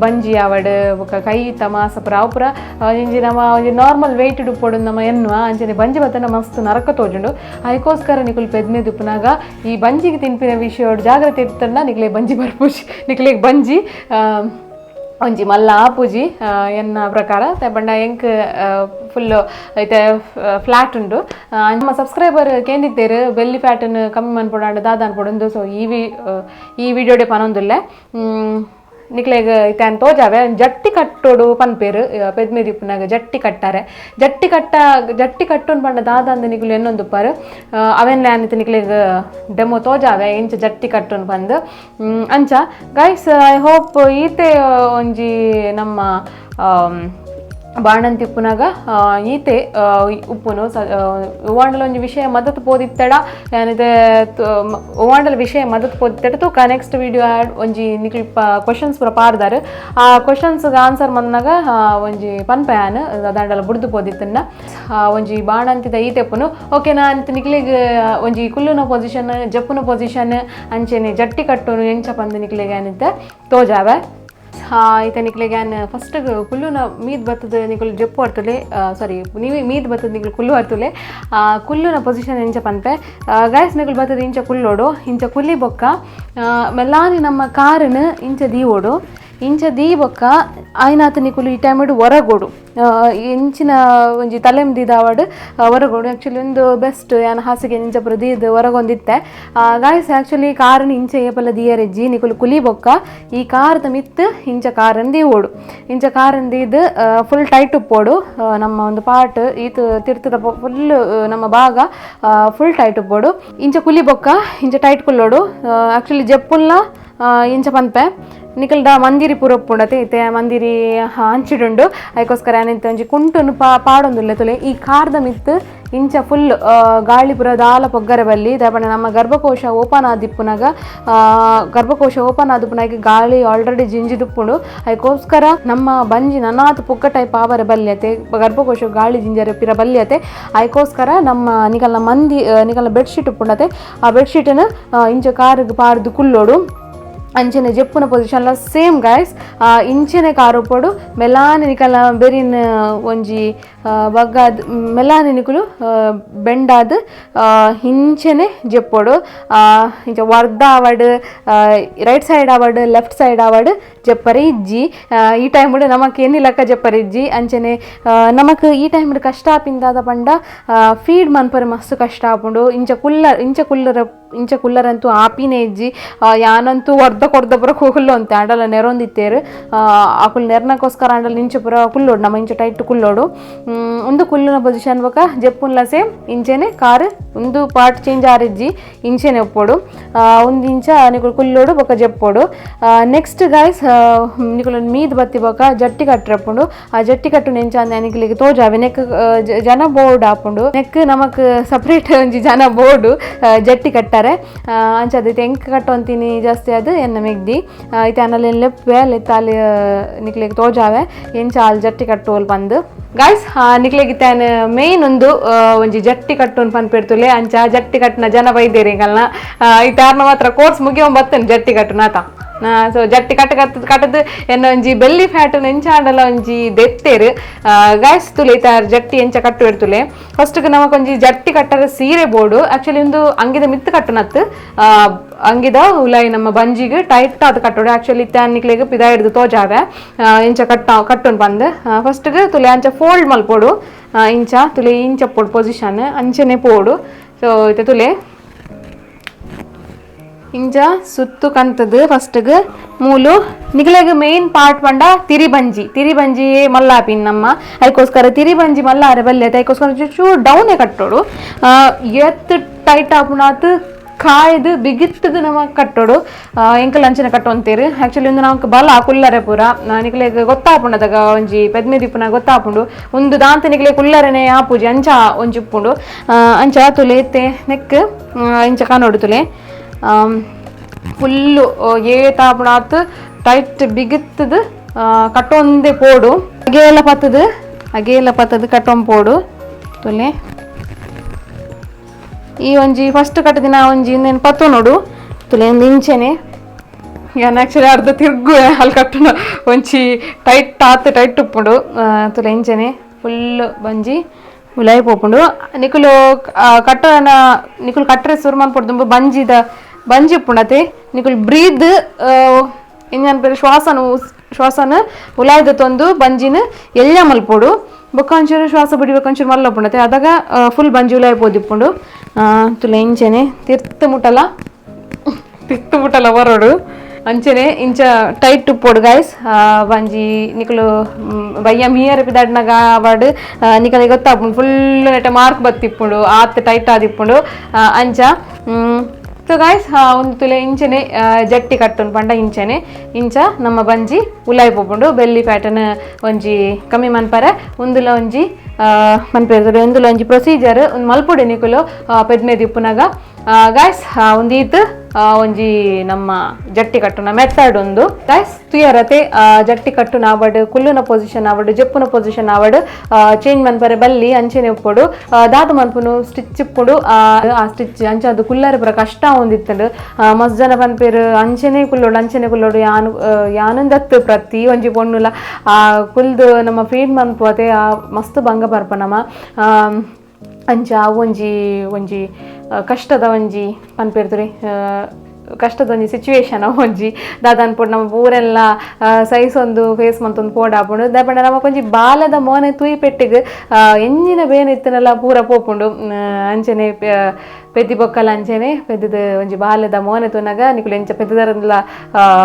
ಬಂಜಿ ಆವಡ್ ಬೊಕ್ಕ ಕೈತ ಮಾಸ ಪೂರ ಅವು ಪೂರ ಒಂಜಿ ನಮ್ಮ ಒಂಜಿ ನಾರ್ಮಲ್ ವೆಯ್ಟ್ ಉಪ್ಪೊಡು ನಮ್ಮ ಎನ್ನುವ ಅಂಚನೆ ಬಂಜಿ ಬತ್ತನ ಮಸ್ತ್ ನರಕ ತೋಜುಂಡು ಐಕೋಸ್ಕರ ನಿಕುಲು ಪೆದ್ಮೆ ಉಪ್ಪುನಾಗ ಈ ಬಂಜಿಗೆ ತಿನ್ಪಿನ ವಿಷಯ ಜಾಗ್ರತೆ ಇತ್ತಂಡ ನಿಕ್ಲೆ ಬಂಜಿ ಬರ್ಪುಜಿ ನಿಕ್ಲೆಗ್ ಬಂಜಿ ಒಂಜಿ ಮಲ್ಲ ಆಪುಜಿ ಎನ್ನ ಪ್ರಕಾರ ಪಂಡ ಎಂಕ್ ಫುಲ್ ಐತೆ ಫ್ಲಾಟ್ ಉಂಡು ನಮ್ಮ ಸಬ್ಸ್ಕ್ರೈಬರ್ ಕೇಂದಿತ್ತೇರು ಬೆಲ್ಲಿ ಫ್ಯಾಟನ್ ಕಮ್ಮಿ ಮನ್ಪೊಡಾಂಡ ದಾದ ಅನ್ಪೊಡುಂದು ಸೊ ಈ ವಿಡಿಯೋಡೆ ಪನೊಂದುಲ್ಲೆ ನಿಕ್ಲೆಗ್ ಇತ್ತೆ ತೋಜಾವೆ ಜಟ್ಟಿ ಕಟ್ಟೋಡು ಪನ್ಪೇರು ಪೆದ್ಮೆದಿ ಉಪ್ಪುನಾಗ ಜಟ್ಟಿ ಕಟ್ಟಾರೆ ಜಟ್ಟಿ ಕಟ್ಟೋನ್ ಪಂಡ ದಾದ ಅಂದ್ ನಿಕುಲು ಎನ್ನೊಂದುಪ್ಪಾರು ಅವೆನ್ ಇತ್ತೆ ನಿಕ್ಲೆಗ್ ಡೆಮೋ ತೋಜಾವೆ ಇಂಚ ಜಟ್ಟಿ ಕಟ್ಟೋನ್ ಪಂದ್ ಅಂಚ guys I hope ಈತೆ ಒಂಜಿ ನಮ್ಮ ಬಾಣಂತಿ ಉಪ್ಪುನಾಗ ಈತೆ ಉಪ್ಪುನು ಒವಾಂಡಲ ಒಂಜಿ ವಿಷಯ ಮದತ್ ಪೋದಿತ್ತಡ ಏನಿದೆ ಒವಾಂಡಲ ವಿಷಯ ಮದತ್ ಪೋದಿತ್ತಡ ತೂಕ next video add ಒಂಜಿ ನಿಕ್ಲ್ ಕ್ವಶನ್ಸ್ ಪೂರ ಪಾಡ್ದಾರ್ ಆ ಕ್ವಶನ್ಸ್ ಆನ್ಸರ್ ಮಂದನಾಗ ಒಂಜಿ ಪನ್ಪಯಾನ್ ದಾಂಡಲ ಬುಡ್ದು ಪೋದಿತ್ತನ್ನ ಒಂಜಿ ಬಾಣಂತಿದ ಈತೆ ಉಪ್ಪುನು ಓಕೆ ನಾನು ನಿಕ್ಲೆಗ್ ಒಂಜಿ ಕುಲ್ಲುನ ಪೊಸಿಷನ್ ಜಪ್ಪುನ ಪೊಸಿಷನ್ ಅಂಚೆನೆ ಜಟ್ಟಿ ಕಟ್ಟುನು ಎಂಚ ಪಂದ್ ನಿಕ್ಲೆಗ್ ಏನಿತ್ತೆ ತೋಜಾವೆ ಈತ ನಿಕ್ಲೆಗ್ ಯಾನ್ ಫಸ್ಟ್ ಕುಲ್ಲುನ ಮೀದ್ ಬತ್ತದ ನಿಕುಲು ಜಪ್ಪು ಅರ್ತುಲೆ ಸಾರಿ ನೀವು ಮೀದ್ ಬತ್ತದ ನಿಕುಲು ಕುಲ್ಲು ಅರ್ತುಲೆ ಕುಲ್ಲುನ ಪೊಸಿಷನ್ ಎಂಚ ಪನ್ಪೆ ಗಾಯ್ಸ್ ನಿಕುಲು ಬತ್ತದ ಇಂಚ ಕುಲ್ಲೋಡು ಇಂಚ ಕುಲ್ಲಿ ಬೊಕ್ಕ ಮೆಲ್ಲಾನಿ ನಮ್ಮ ಕಾರನ್ ಇಂಚ ದೀವೋಡು ಇಂಚ ದೀ ಬೊಕ್ಕ ಆಯ್ನಾತ ನಿಕುಲು ಈ ಟೈಮಿಡು ಹೊರಗೋಡು ಇಂಚಿನ ಒಂಜಿ ತಲೆಮ್ ದೀದಾವಡ್ ಹೊರಗೋಡು ಆ್ಯಕ್ಚುಲಿ ಒಂದು ಬೆಸ್ಟ್ ಯಾನ್ ಹಾಸಿಗೆ ಇಂಚ ಪೂರ ದೀದ್ ಹೊರಗೊಂದಿತ್ತೆ ಗಾಯ್ಸ್ ಆ್ಯಕ್ಚುಲಿ ಕಾರನ್ ಇಂಚ ಏಪಲ ದಿಯರೆಜ್ಜಿ ನಿಕುಲು ಕುಲಿ ಬೊಕ್ಕ ಈ ಕಾರದ ಮಿತ್ತು ಇಂಚ ಕಾರನ್ ದೀವೋಡು ಇಂಚ ಕಾರನ್ ದೀದ್ ಫುಲ್ ಟೈಟ್ ಉಪ್ಪೋಡು ನಮ್ಮ ಒಂದು ಪಾರ್ಟ್ ಈತ ತಿರ್ತದ ಫುಲ್ ನಮ್ಮ ಭಾಗ ಫುಲ್ ಟೈಟ್ ಉಪ್ಪೋಡು ಇಂಚ ಕುಲಿ ಬೊಕ್ಕ ಇಂಚ ಟೈಟ್ ಕುಲ್ಲೋಡು ಆ್ಯಕ್ಚುಲಿ ಜಪ್ಪುಲ್ನ ಇಂಚ ಪನ್ಪೆ ನಿಕಲ್ದ ಮಂದಿರಿ ಪೂರ ಉಪ್ಪುಂಡತೆ ಇತ್ತೆ ಮಂದಿರಿ ಹಂಚಿಡುಂಡು ಐಕೋಸ್ಕರ ಏನಿತ್ತೆ ಒಂಜಿ ಕುಂಟುನು ಪಾಡೊಂದುಲ್ಲೆ ತುಲೆ ಈ ಕಾರ್ದ ಮಿತ್ತು ಇಂಚ ಫುಲ್ ಗಾಳಿ ಪೂರ ದಾಲ ಪೊಗ್ಗರೆ ಬಲ್ಲಿ ದಾಪಂಡ ನಮ್ಮ ಗರ್ಭಕೋಶ ಓಪನ್ ಆದಿಪ್ಪುನಾಗ ಗರ್ಭಕೋಶ ಓಪನ್ ಆದಿಪ್ಪುನಾಗ ಗಾಳಿ ಆಲ್ರೆಡಿ ಜಿಂಜಿದುಪ್ಪುಂಡು ಅದಕ್ಕೋಸ್ಕರ ನಮ್ಮ ಬಂಜಿ ನನಾತ್ ಪುಕ್ಕ ಟೈಪ್ ಆವರೆ ಬಲ್ಯತೆ ಗರ್ಭಕೋಶ ಗಾಳಿ ಜಿಂಜರೆ ಪಿರ ಬಲ್ಯತೆ ಅದಕ್ಕೋಸ್ಕರ ನಮ್ಮ ನಿಕಲ್ನ ಮಂದಿ ನಿಕಲ್ನ ಬೆಡ್ಶೀಟ್ ಉಪ್ಪುಂಡತೆ ಆ ಬೆಡ್ಶೀಟನ್ನು ಇಂಚ ಕಾರಿಗೆ ಪಾಡ್ದು ಕುಲ್ಲೋಡು ಅಂಚನೆ ಜಪ್ಪುನ ಪೊಸಿಷನ್ಲ ಸೇಮ್ ಗಾಯ್ಸ್ ಇಂಚನೆ ಕಾರುಪೊಡು ಮೆಲಾನಿ ನಿಕಲ್ನ ಬೆರಿನ್ ಒಂಜಿ ಬಗ್ಗಾದ್ ಮೆಲಾನಿ ನಿಕುಲು ಬೆಂಡಾದ್ ಇಂಚನೆ ಜಪ್ಪೊಡು ಇಂಚ ವರ್ದ ಆವಡ್ ರೈಟ್ ಸೈಡ್ ಆವಡ್ ಲೆಫ್ಟ್ ಸೈಡ್ ಆವಡ್ ಜಪ್ಪರೆ ಇಜ್ಜಿ ಈ ಟೈಮ್ ನಮಕ್ ಎನ್ನಿಲಕ್ಕ ಜಪ್ಪರೆ ಇಜ್ಜಿ ಅಂಚನೆ ನಮಕ್ ಈ ಟೈಮ್ ಕಷ್ಟ ಆಪಿಂದಾದ ಪಂಡ ಫೀಡ್ ಮನ್ಪರೆ ಮಸ್ತ್ ಕಷ್ಟ ಆಪುಂಡು ಇಂಚ ಕುಲ್ಲರ್ ಇಂಚ ಕುಲ್ಲರ ಇಂಚ ಕುಲ್ಲರಂತೂ ಆಪಿನೇ ಇಜ್ಜಿ ಯಾನಂತೂ ವರ್ದ ಕೊರ್ದ ಪೂರ ಕುಲ್ಲು ಅಂತೆ ಆಂಡಲ ನೆರೊಂದಿತ್ತೇರು ಅಕುಲು ನೆರ್ನಕ್ಕೋಸ್ಕರ ಆಂಡಲ ಇಂಚ ಪೂರ ಕುಲ್ಲೋಡು ನಮ್ಮ ಇಂಚ ಟೈಟ್ ಕುಲ್ಲೋಡು ಒಂದು ಕುಲ್ಲುನ ಪೊಸಿಷನ್ ಬೊಕ ಜಪ್ಪುನ್ಲ ಸೇಮ್ ಇಂಚೆನೆ ಕಾರ್ ಒಂದು ಪಾರ್ಟ್ ಚೇಂಜ್ ಆರಿಜ್ಜಿ ಇಂಚೆನೆ ಉಪ್ಪೋಡು ಒಂದು ಇಂಚ ನಿಕುಲು ಕುಲ್ಲೋಡು ಬೊಕ ಜಪ್ಪೋಡು ನೆಕ್ಸ್ಟ್ ಗಾಯ್ಸ್ ನಿಕುಲು ಮೀದ್ ಬತ್ತಿ ಬೊಕ ಜಟ್ಟಿ ಕಟ್ಟರಪ್ಪುಂಡು ಆ ಜಟ್ಟಿ ಕಟ್ಟು ನೆಂಚ ಅಂದೆ ನಿಕುಲಿಗೆ ತೋಜಾವೆ ನೆಕ್ ಜನ ಬೋರ್ಡ್ ಆಪುಂಡು ನೆಕ್ ನಮಕ್ ಸಪ್ರೇಟ್ ಒಂಜಿ ಜನ ಬೋರ್ಡು ಜಟ್ಟಿ ಕಟ್ಟಾರೆ. ಕಟ್ಟಾರೆ ಅಂಚದ ಇತ್ತೆ ಎಂಕ್ ಕಟ್ಟೊಂತೀನಿ ಜಾಸ್ತಿ ಅದು ಎನ್ನ ಮೆಗ್ದಿ ಇತ್ತೆ ಅನಲ್ಲಿ ಲೆಪ್ಪೆ ಲೆತ್ತಾಲಿ ನಿಕ್ಲೆಗ್ ತೋಜಾವೆ ಎಂಚ ಆಲ್ ಜಟ್ಟಿ ಕಟ್ಟುವಲ್ ಪಂದ್ ಗಾಯ್ಸ್ ನಿಕ್ಲೆಗ್ ಇತ್ತೆ ಮೇನ್ ಒಂದು ಒಂಜಿ ಜಟ್ಟಿ ಕಟ್ಟುನ್ ಪನ್ಪಿರ್ತುಲೆ ಅಂಚ ಜಟ್ಟಿ ಕಟ್ಟುನ ಜನ ಬೈದೇರಿ ಎಂಕಲ್ನ ಇತ್ತೆ ಆರ್ನ ಮಾತ್ರ ಕೋರ್ಸ್ ಮುಗಿಯೊಂದು ಬತ್ತೇನೆ ಜಟ್ಟಿ ಕಟ್ಟುನಾತ ಸೊ ಜಟ್ಟಿ ಕಟ್ಟ ಕಟ್ಟದು ಕಟ್ಟದು ಎನ್ನ ಒಂಜಿ ಬೆಲ್ಲಿ ಫ್ಯಾಟ್ ಎಂಚಾಂಡಲ ಒಂಜಿ ದೆತ್ತೇರು ಗಾಯ್ಸ್ ತುಲೆ ಇತ್ತ ಜಟ್ಟಿ ಎಂಚ ಕಟ್ಟು ಇರ್ತುಲೆ ಫಸ್ಟ್ ನಮಕ್ ಒಂಜಿ ಜಟ್ಟಿ ಕಟ್ಟರ ಸೀರೆ ಬೋರ್ಡು ಆಕ್ಚುಲಿ ಒಂದು ಅಂಗಿದ ಮಿತ್ತು ಕಟ್ಟುನತ್ತು ಅಂಗಿದ ಉಲಾಯಿ ನಮ್ಮ ಬಂಜಿಗೆ ಟೈಟ್ ಆದ್ ಕಟ್ಟೋಡು ಆಕ್ಚುಲಿ ಇತ್ತೆ ನಿಕ್ಲೆಗ್ ಪಿದ ಹಿಡ್ದು ತೋಜಾವೆ ಇಂಚ ಕಟ್ಟ ಕಟ್ಟುನ್ ಪಂದ್ ಫಸ್ಟ್ಗೆ ತುಲೆ ಅಂಚ ಫೋಲ್ಡ್ ಮಲ್ಪೊಡು ಇಂಚ ತುಲೆ ಇಂಚ ಪೋಡು ಪೊಸಿಷನ್ ಅಂಚನೆ ಪೋಡು ಸೊ ಇತ್ತೆ ತುಲೆ ಇಂಚ ಸುತ್ತು ಕಂತದು ಫಸ್ಟ್ಗೆ ಮೂಲು ನಿಗಲೆಗ್ ಮೇನ್ ಪಾರ್ಟ್ ಪಂಡ ತಿರಿಬಂಜಿ ತಿರಿಬಂಜಿ ಮಲ್ಲಾಪಿನ್ ನಮ್ಮ ಅದಕ್ಕೋಸ್ಕರ ತಿರಿಬಂಜಿ ಮಲ್ಲಾರೆ ಬಲ್ಲೆ ಅದಕ್ಕೋಸ್ಕರ ಚೂರು ಡೌನೇ ಕಟ್ಟೋಡು ಎತ್ತು ಟೈಟ್ ಆಪುಣಾತ್ ಕಾಯ್ದು ಬಿಗಿತ್ತದು ನಮ ಕಟ್ಟೋಡು ಎಂಕಲ್ ಅಂಚನೆ ಕಟ್ಟೊಂತೀರು ಆಕ್ಚುಲಿ ಒಂದು ನಮಕ್ ಬಲ ಕುಲ್ಲರೆ ಪೂರ ನಿಕ್ಲೆಗ್ ಗೊತ್ತಾಪುಂಡದಾಗ ಒಂಜಿ ಪೆದ್ಮೆ ದಿಪ್ಪುನ ಗೊತ್ತಾಪುಂಡು ಒಂದು ದಾಂತ ನಿಕ್ಲೆ ಕುಲ್ಲರೆನೆ ಆಪುಜಿ ಅಂಚ ಒಂಜಿ ಉಪ್ಪುಂಡು ಅಂಚ ತುಲೆ ಇತ್ತೆ ನೆಕ್ ಇಂಚ ಕಾನೋಡು ತುಲೆ ಫುಲ್ಲು ಏತಾಪುಣಾತ್ ಟೈಟ್ ಬಿಗಿತ್ತದು ಕಟ್ಟೊಂದೇ ಪೋಡು ಅಗೇಲ ಪತ್ತದು ಅಗೇಲ ಪತ್ತದು ಕಟ್ಟೊಂದು ಪೋಡು ತುಲೆ ಈ ಒಂಜಿ ಫಸ್ಟ್ ಕಟ್ಟದಿನ ಒಂಜಿ ಇನ್ನೇನು ಪತ್ತು ನೋಡು ತುಲೆ ಒಂದು ಇಂಚೆನೆ ಯಾನ್ ಆಕ್ಚುಲಿ ಅರ್ಧ ತಿರ್ಗು ಅಲ್ಲಿ ಕಟ್ಟುನ ಒಂಜಿ ಟೈಟ್ ಆತ್ ಟೈಟ್ ಉಪ್ಪುಂಡು ತುಲೆ ಇಂಚೆನೆ ಫುಲ್ ಬಂಜಿ ಉಲಾಯಿ ಪೋಪುಂಡು ನಿಕುಲು ಕಟ್ಟೋಣ ನಿಕುಲು ಕಟ್ಟರೆ ಸುರು ಮನ್ಪೊಡು ಬಂಜಿದ ಬಂಜಿ ಉಪ್ಪುಂಡತೆ ನಿಕುಲು ಬ್ರೀದ್ ಇಂಜನ್ ಪೇರು ಶ್ವಾಸನ ಶ್ವಾಸನ ಉಲಾಯ್ದ ತೊಂದು ಬಂಜಿನ ಎಲ್ಲ ಮಲ್ಪೊಡು ಬೊಕ್ಕ ಒಂಚೂರು ಶ್ವಾಸ ಬಿಡಿಬೇಕು ಒಂಚೂರು ಮಲ್ಲ ಉಪ್ಪುಂಡತೆ ಅದಾಗ ಫುಲ್ ಬಂಜಿ ಉಲಾಯಿ ಪೋದಿಪ್ಪುಂಡು ತುಲೆ ಇಂಚೆನೆ ತಿರ್ತು ಮುಟ್ಟಲ ತಿರ್ತು ಮುಟ್ಟಲ ಬರೋಡು ಅಂಚೆನೆ ಇಂಚ ಟೈಟ್ ಉಪ್ಪೊಡು ಗಾಯ್ಸ್ ಬಂಜಿ ನಿಕುಲು ಬಯ್ಯ ಮೀಯರ ಪಿದಾಡ್ನಾಗ ವಾಡ್ ನಿಕಲೆ ಗೊತ್ತಾಪುಂಡು ಫುಲ್ ನೆಟ ಮಾರ್ಕ್ ಬತ್ತಿಪ್ಪುಂಡು ಆತ್ ಟೈಟ್ ಆದಿಪ್ಪುಂಡು ಅಂಚ ಸೊ ಗಾಯ್ಸ್ ಒಂದು ತುಲೆ ಇಂಚೆನೆ ಜಟ್ಟಿ ಕಟ್ಟುನ್ ಪಂಡ ಇಂಚೆನೆ ಇಂಚ ನಮ್ಮ ಬಂಜಿ ಉಲಾಯಿ ಪೋಪುಂಡು ಬೆಲ್ಲಿ ಪ್ಯಾಟರ್ನ್ ಒಂಜಿ ಕಮ್ಮಿ ಮನ್ಪರೆ ಉಂದುಲ ಒಂಜಿ ಮನ್ಪೇರು ಉಂದುಲ ಒಂಜಿ ಪ್ರೊಸೀಜರ್ ಒಂದು ಮಲ್ಪೊಡು ನಿಕುಲು ಪೆದ್ಮೆ ದಿಪ್ಪುನಗ ಗಾಯ್ಸ್ ಒಂದೀತ್ ಒಂಜಿ ನಮ್ಮ ಜಟ್ಟಿ ಕಟ್ಟುನ ಮೆಥಡ್ ಒಂದು ಗಾಯ್ಸ್ ತುಯರತೆ ಜಟ್ಟಿ ಕಟ್ಟುನ ಆವಡ್ ಕುಲ್ಲುನ ಪೊಸಿಷನ್ ಆವಡ್ ಜಪ್ಪುನ ಪೊಸಿಷನ್ ಆವಡ್ ಚೇಂಜ್ ಮನ್ಪರೆ ಬಲ್ಲಿ ಅಂಚೆನೆ ಉಪ್ಪೊಡು ದಾದ ಮನ್ಪುನು ಸ್ಟಿಚ್ ಇಪ್ಪುಡು ಆ ಸ್ಟಿಚ್ ಅಂಚ ಅದು ಕುಲ್ಲರೆ ಪೂರ ಕಷ್ಟ ಒಂದಿತ್ತಂಡು ಮಸ್ತ್ ಜನ ಪನ್ಪೇರು ಅಂಚೆನೆ ಕುಲ್ಲೋಡು ಅಂಚೆನೆ ಕುಲ್ಲೋಡು ಯಾನು ಯಾನಂದತ್ತು ಪ್ರತಿ ಒಂಜಿ ಪೊಣ್ಣುಲ ಆ ಕುಲ್ದು ನಮ್ಮ ಫೀಡ್ ಮನ್ಪು ಅತೆ ಆ ಮಸ್ತ್ ಭಂಗ ಬರ್ಪ ನಮ್ಮ ಅಂಚ ಒಂಜಿ ಒಂಜಿ ಕಷ್ಟದ ಒಂಜಿ ಪನ್ಪೇರ್ತುರಿ ಕಷ್ಟದ ಒಂಜಿ ಸಿಚುವೇಶನ್ ಒಂಜಿ ದಾದ ಅನ್ಪುಂಡು ನಮ್ಮ ಪೂರೆಲ್ಲ ಸೈಸ್ ಒಂದು ಫೇಸ್ ಮಂತೊಂದು ಪೋಡ ಆಪುಂಡು ದಾಪಂಡ ನಮಕ್ ಒಂಜಿ ಬಾಲದ ಮೋನೆ ತೂಯಿ ಪೆಟ್ಟಿಗ್ ಎಂಜಿನ ಬೇನೆ ಇತ್ತನೆಲ್ಲ ಪೂರ ಪೋಪುಂಡು ಅಂಚನೆ ಪೆದ್ದಿ ಬೊಕ್ಕಲ ಅಂಚೆನೆ ಪೆದ್ದಿದ ಒಂಜಿ ಬಾಲ್ಯದ ಮೋನೆ ತೂನಗ ನಿಕುಲು ಎಂಚ ಪೆದ್ದಿದರಂದ್ಲ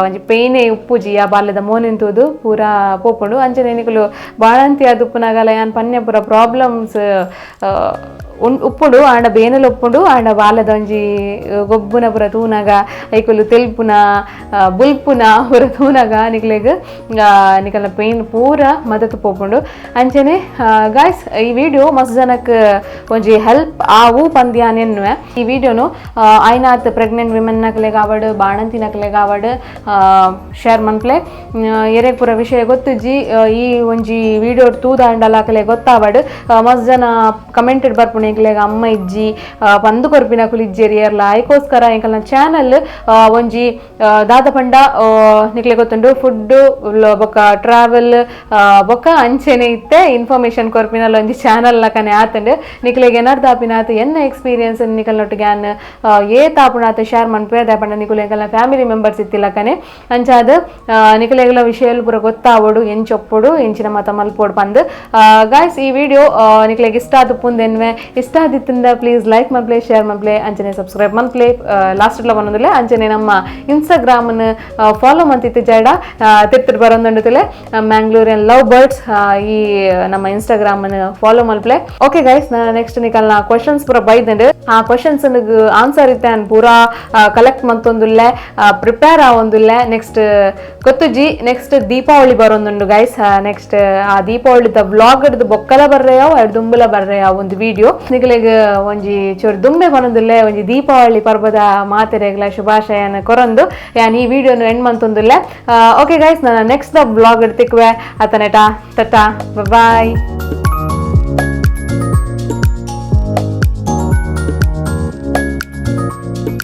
ಒಂಜಿ ಪೇನೆ ಉಪ್ಪುಜಿ ಆ ಬಾಲ್ಯದ ಮೋನೆ ತೂದು ಪೂರ ಪೋಪುಂಡು ಅಂಚನೆ ನಿಕುಲು ಬಾಳಂತಿ ಅದು ಉಪ್ಪುನಗಲ ಯಾನ್ ಪನ್ಯ ಪೂರ ಪ್ರಾಬ್ಲಮ್ಸ್ ಉಪ್ಪುಂಡು ಆಂಡ ಬೇನೆಲ ಉಪ್ಪುಂಡು ಆಂಡ ಬಾಲ್ಯದ ಒಂಜಿ ಗೊಬ್ಬುನ ಪೂರ ತೂನಗ ಐಕುಲು ತೆಲ್ಪುನ ಬುಲ್ಪುನ ಪೂರ ತೂನಗ ನಿಕ್ಲೆಗ್ ನಿಕಲ್ನ ಪೇನ್ ಪೂರ ಮದತ್ ಪೋಪುಂಡು ಅಂಚನೆ ಗಾಯ್ಸ್ ಈ ವಿಡಿಯೋ ಮಸ್ತ್ ಜನಕ್ ಒಂಜಿ ಹೆಲ್ಪ್ ಆವು ಪಂದ್ಯಾನ್ ಎನ್ನುವೆ ಈ ವಿಡಿಯೋನು ಆಯ್ನಾತ್ ಪ್ರೆಗ್ನೆಂಟ್ ವಿಮೆನ್ ನಕ್ಲೆಗ್ ಆವಡ್ ಬಾಣಂತಿ ನಕ್ಲೆಗ್ ಆವಡ್ ಶೇರ್ ಮನ್ಪ್ಲೆ ಎರೆಗ್ ಪೂರ ವಿಷಯ ಗೊತ್ತುಜ್ಜಿ ಈ ಒಂಜಿ ವಿಡಿಯೋ ತೂದಾಂಡಲ ಅಕಲೆ ಗೊತ್ತಾವಡ್ ಮಸ್ತ್ ಜನ ಕಮೆಂಟೆಡ್ ಬರ್ಪುಂಡು ಎಂಕ್ಲೆಗ್ ಅಮ್ಮ ಇಜ್ಜಿ ಪಂದು ಕೊರ್ಪಿನಕುಲು ಇಜ್ಜೆರಿ ಏರ್ಲ ಐಕೋಸ್ಕರ ಎಂಕಲ್ನ ಚಾನಲ್ ಒಂಜಿ ದಾದ ಪಂಡ ನಿಕ್ಲೆ ಗೊತ್ತುಂಡು ಫುಡ್ ಬೊಕ್ಕ ಟ್ರಾವೆಲ್ ಬೊಕ್ಕ ಅಂಚೆನೆ ಇತ್ತೆ ಇನ್ಫಾರ್ಮೇಶನ್ ಕೊರ್ಪಿನಲ್ಲ ಒಂಜಿ ಚಾನಲ್ ಲಕನೆ ಆತಂಡು ನಿಕ್ಲೆಗ್ ಏನಾರ್ ದಾಪಿನಾತ್ ಎನ್ನ ಎಕ್ಸ್ಪೀರಿಯನ್ಸ್ ನಿಕಲ್ನೊಟ್ಟಿಗೆ ಯಾನ್ ಏತ್ ಆಪುಣಾತ್ ಶೇರ್ ಮನ್ಪೆ ದಾಪಂಡ ನಿಕುಲು ಎಂಕಲ್ನ ಫ್ಯಾಮಿಲಿ ಮೆಂಬರ್ಸ್ ಇತ್ತಿಲಕನೆ ಅಂಚಾದ್ ನಿಕಲೆಗ್ಲ ವಿಷಯ ಪೂರ ಗೊತ್ತಾವೊಡು ಎಂಚೊಪ್ಪೊಡು ಎಂಚಿನ ಮತ ಮಲ್ಪೊಡು ಪಂದ್ ಗಾಯ್ಸ್ ಈ ವಿಡಿಯೋ ನಿಕ್ಲೆಗ್ ಇಷ್ಟ ಆದ ಪುಂದೆನ್ವೆ ಇಷ್ಟ ಆದಿತ್ತಿಂದ ಪ್ಲೀಸ್ ಲೈಕ್ ಮನ್ಪ್ಲೆ ಶೇರ್ ಮನ್ಪ್ಲೆ ಅಂಚನೆ ಸಬ್ಸ್ಕ್ರೈಬ್ ಮನ್ಪ್ಲೆ ಲಾಸ್ಟ್ ಬಂದಿಲ್ಲ ಅಂಚನೆ ನಮ್ಮ ಇನ್ಸ್ಟಾಗ್ರಾಮ್ ಫಾಲೋ ಮಂತಿತ್ತು ಜಡ ತಿರ್ತಿರ್ ಬರೋದುಂಡುತ್ತಲೆ ಮ್ಯಾಂಗ್ಳೂರಿಯನ್ ಲವ್ ಬರ್ಡ್ಸ್ ಈ ನಮ್ಮ ಇನ್ಸ್ಟಾಗ್ರಾಮ್ ಫಾಲೋ ಮಲ್ಪ್ಲೆ ಓಕೆ ಗೈಸ್ ನಾನು ನೆಕ್ಸ್ಟ್ ನಿಕಲ್ನ ಕ್ವಶನ್ಸ್ ಪೂರ ಬೈದಂಡು ಆ ಕ್ವಶನ್ ಕ್ವಶನ್ಸ್ ಆನ್ಸರ್ ಇತ್ತೆ ಯಾನ್ ಪೂರಾ ಕಲೆಕ್ಟ್ ಮಂತೊಂದುಲ್ಲೆ, ಪ್ರಿಪೇರ್ ಆವೊಂದುಲ್ಲೆ. ನೆಕ್ಸ್ಟ್ ಗೊತ್ತುಜಿ, ನೆಕ್ಸ್ಟ್ ದೀಪಾವಳಿ ಬರೊಂದುಂಡು ಗೈಸ್. ನೆಕ್ಸ್ಟ್ ಆ ದೀಪಾವಳಿದ ವ್ಲಾಗ್ ಹಿಡ್ದು ಬೊಕ್ಕಲ ಬರ್ರೆಯಾವ್, ಅಡ್ ದುಂಬುಲ ಬರ್ರೆಯಾವ್ ಒಂದು ವಿಡಿಯೋ. ನಿಗಲೆಗ್ ಒಂಜಿ ಚೂರು ದುಂಬೆ ಪನೊಂದುಲ್ಲೆ. ಒಂಜಿ ದೀಪಾವಳಿ ಪರ್ಬದ ಮಾತೆರೆಗ್ಲ ಶುಭಾಶಯನ ಕೊರೊಂದು ಯಾನ್ ಈ ವಿಡಿಯೋನು ಎಂಡ್ ಮಂತೊಂದುಲ್ಲೆ. ಓಕೆ ಗೈಸ್, ನಾನು next the vlog ತಿಕ್ಕುವೆ. ಅತನೆಟ tata, bye.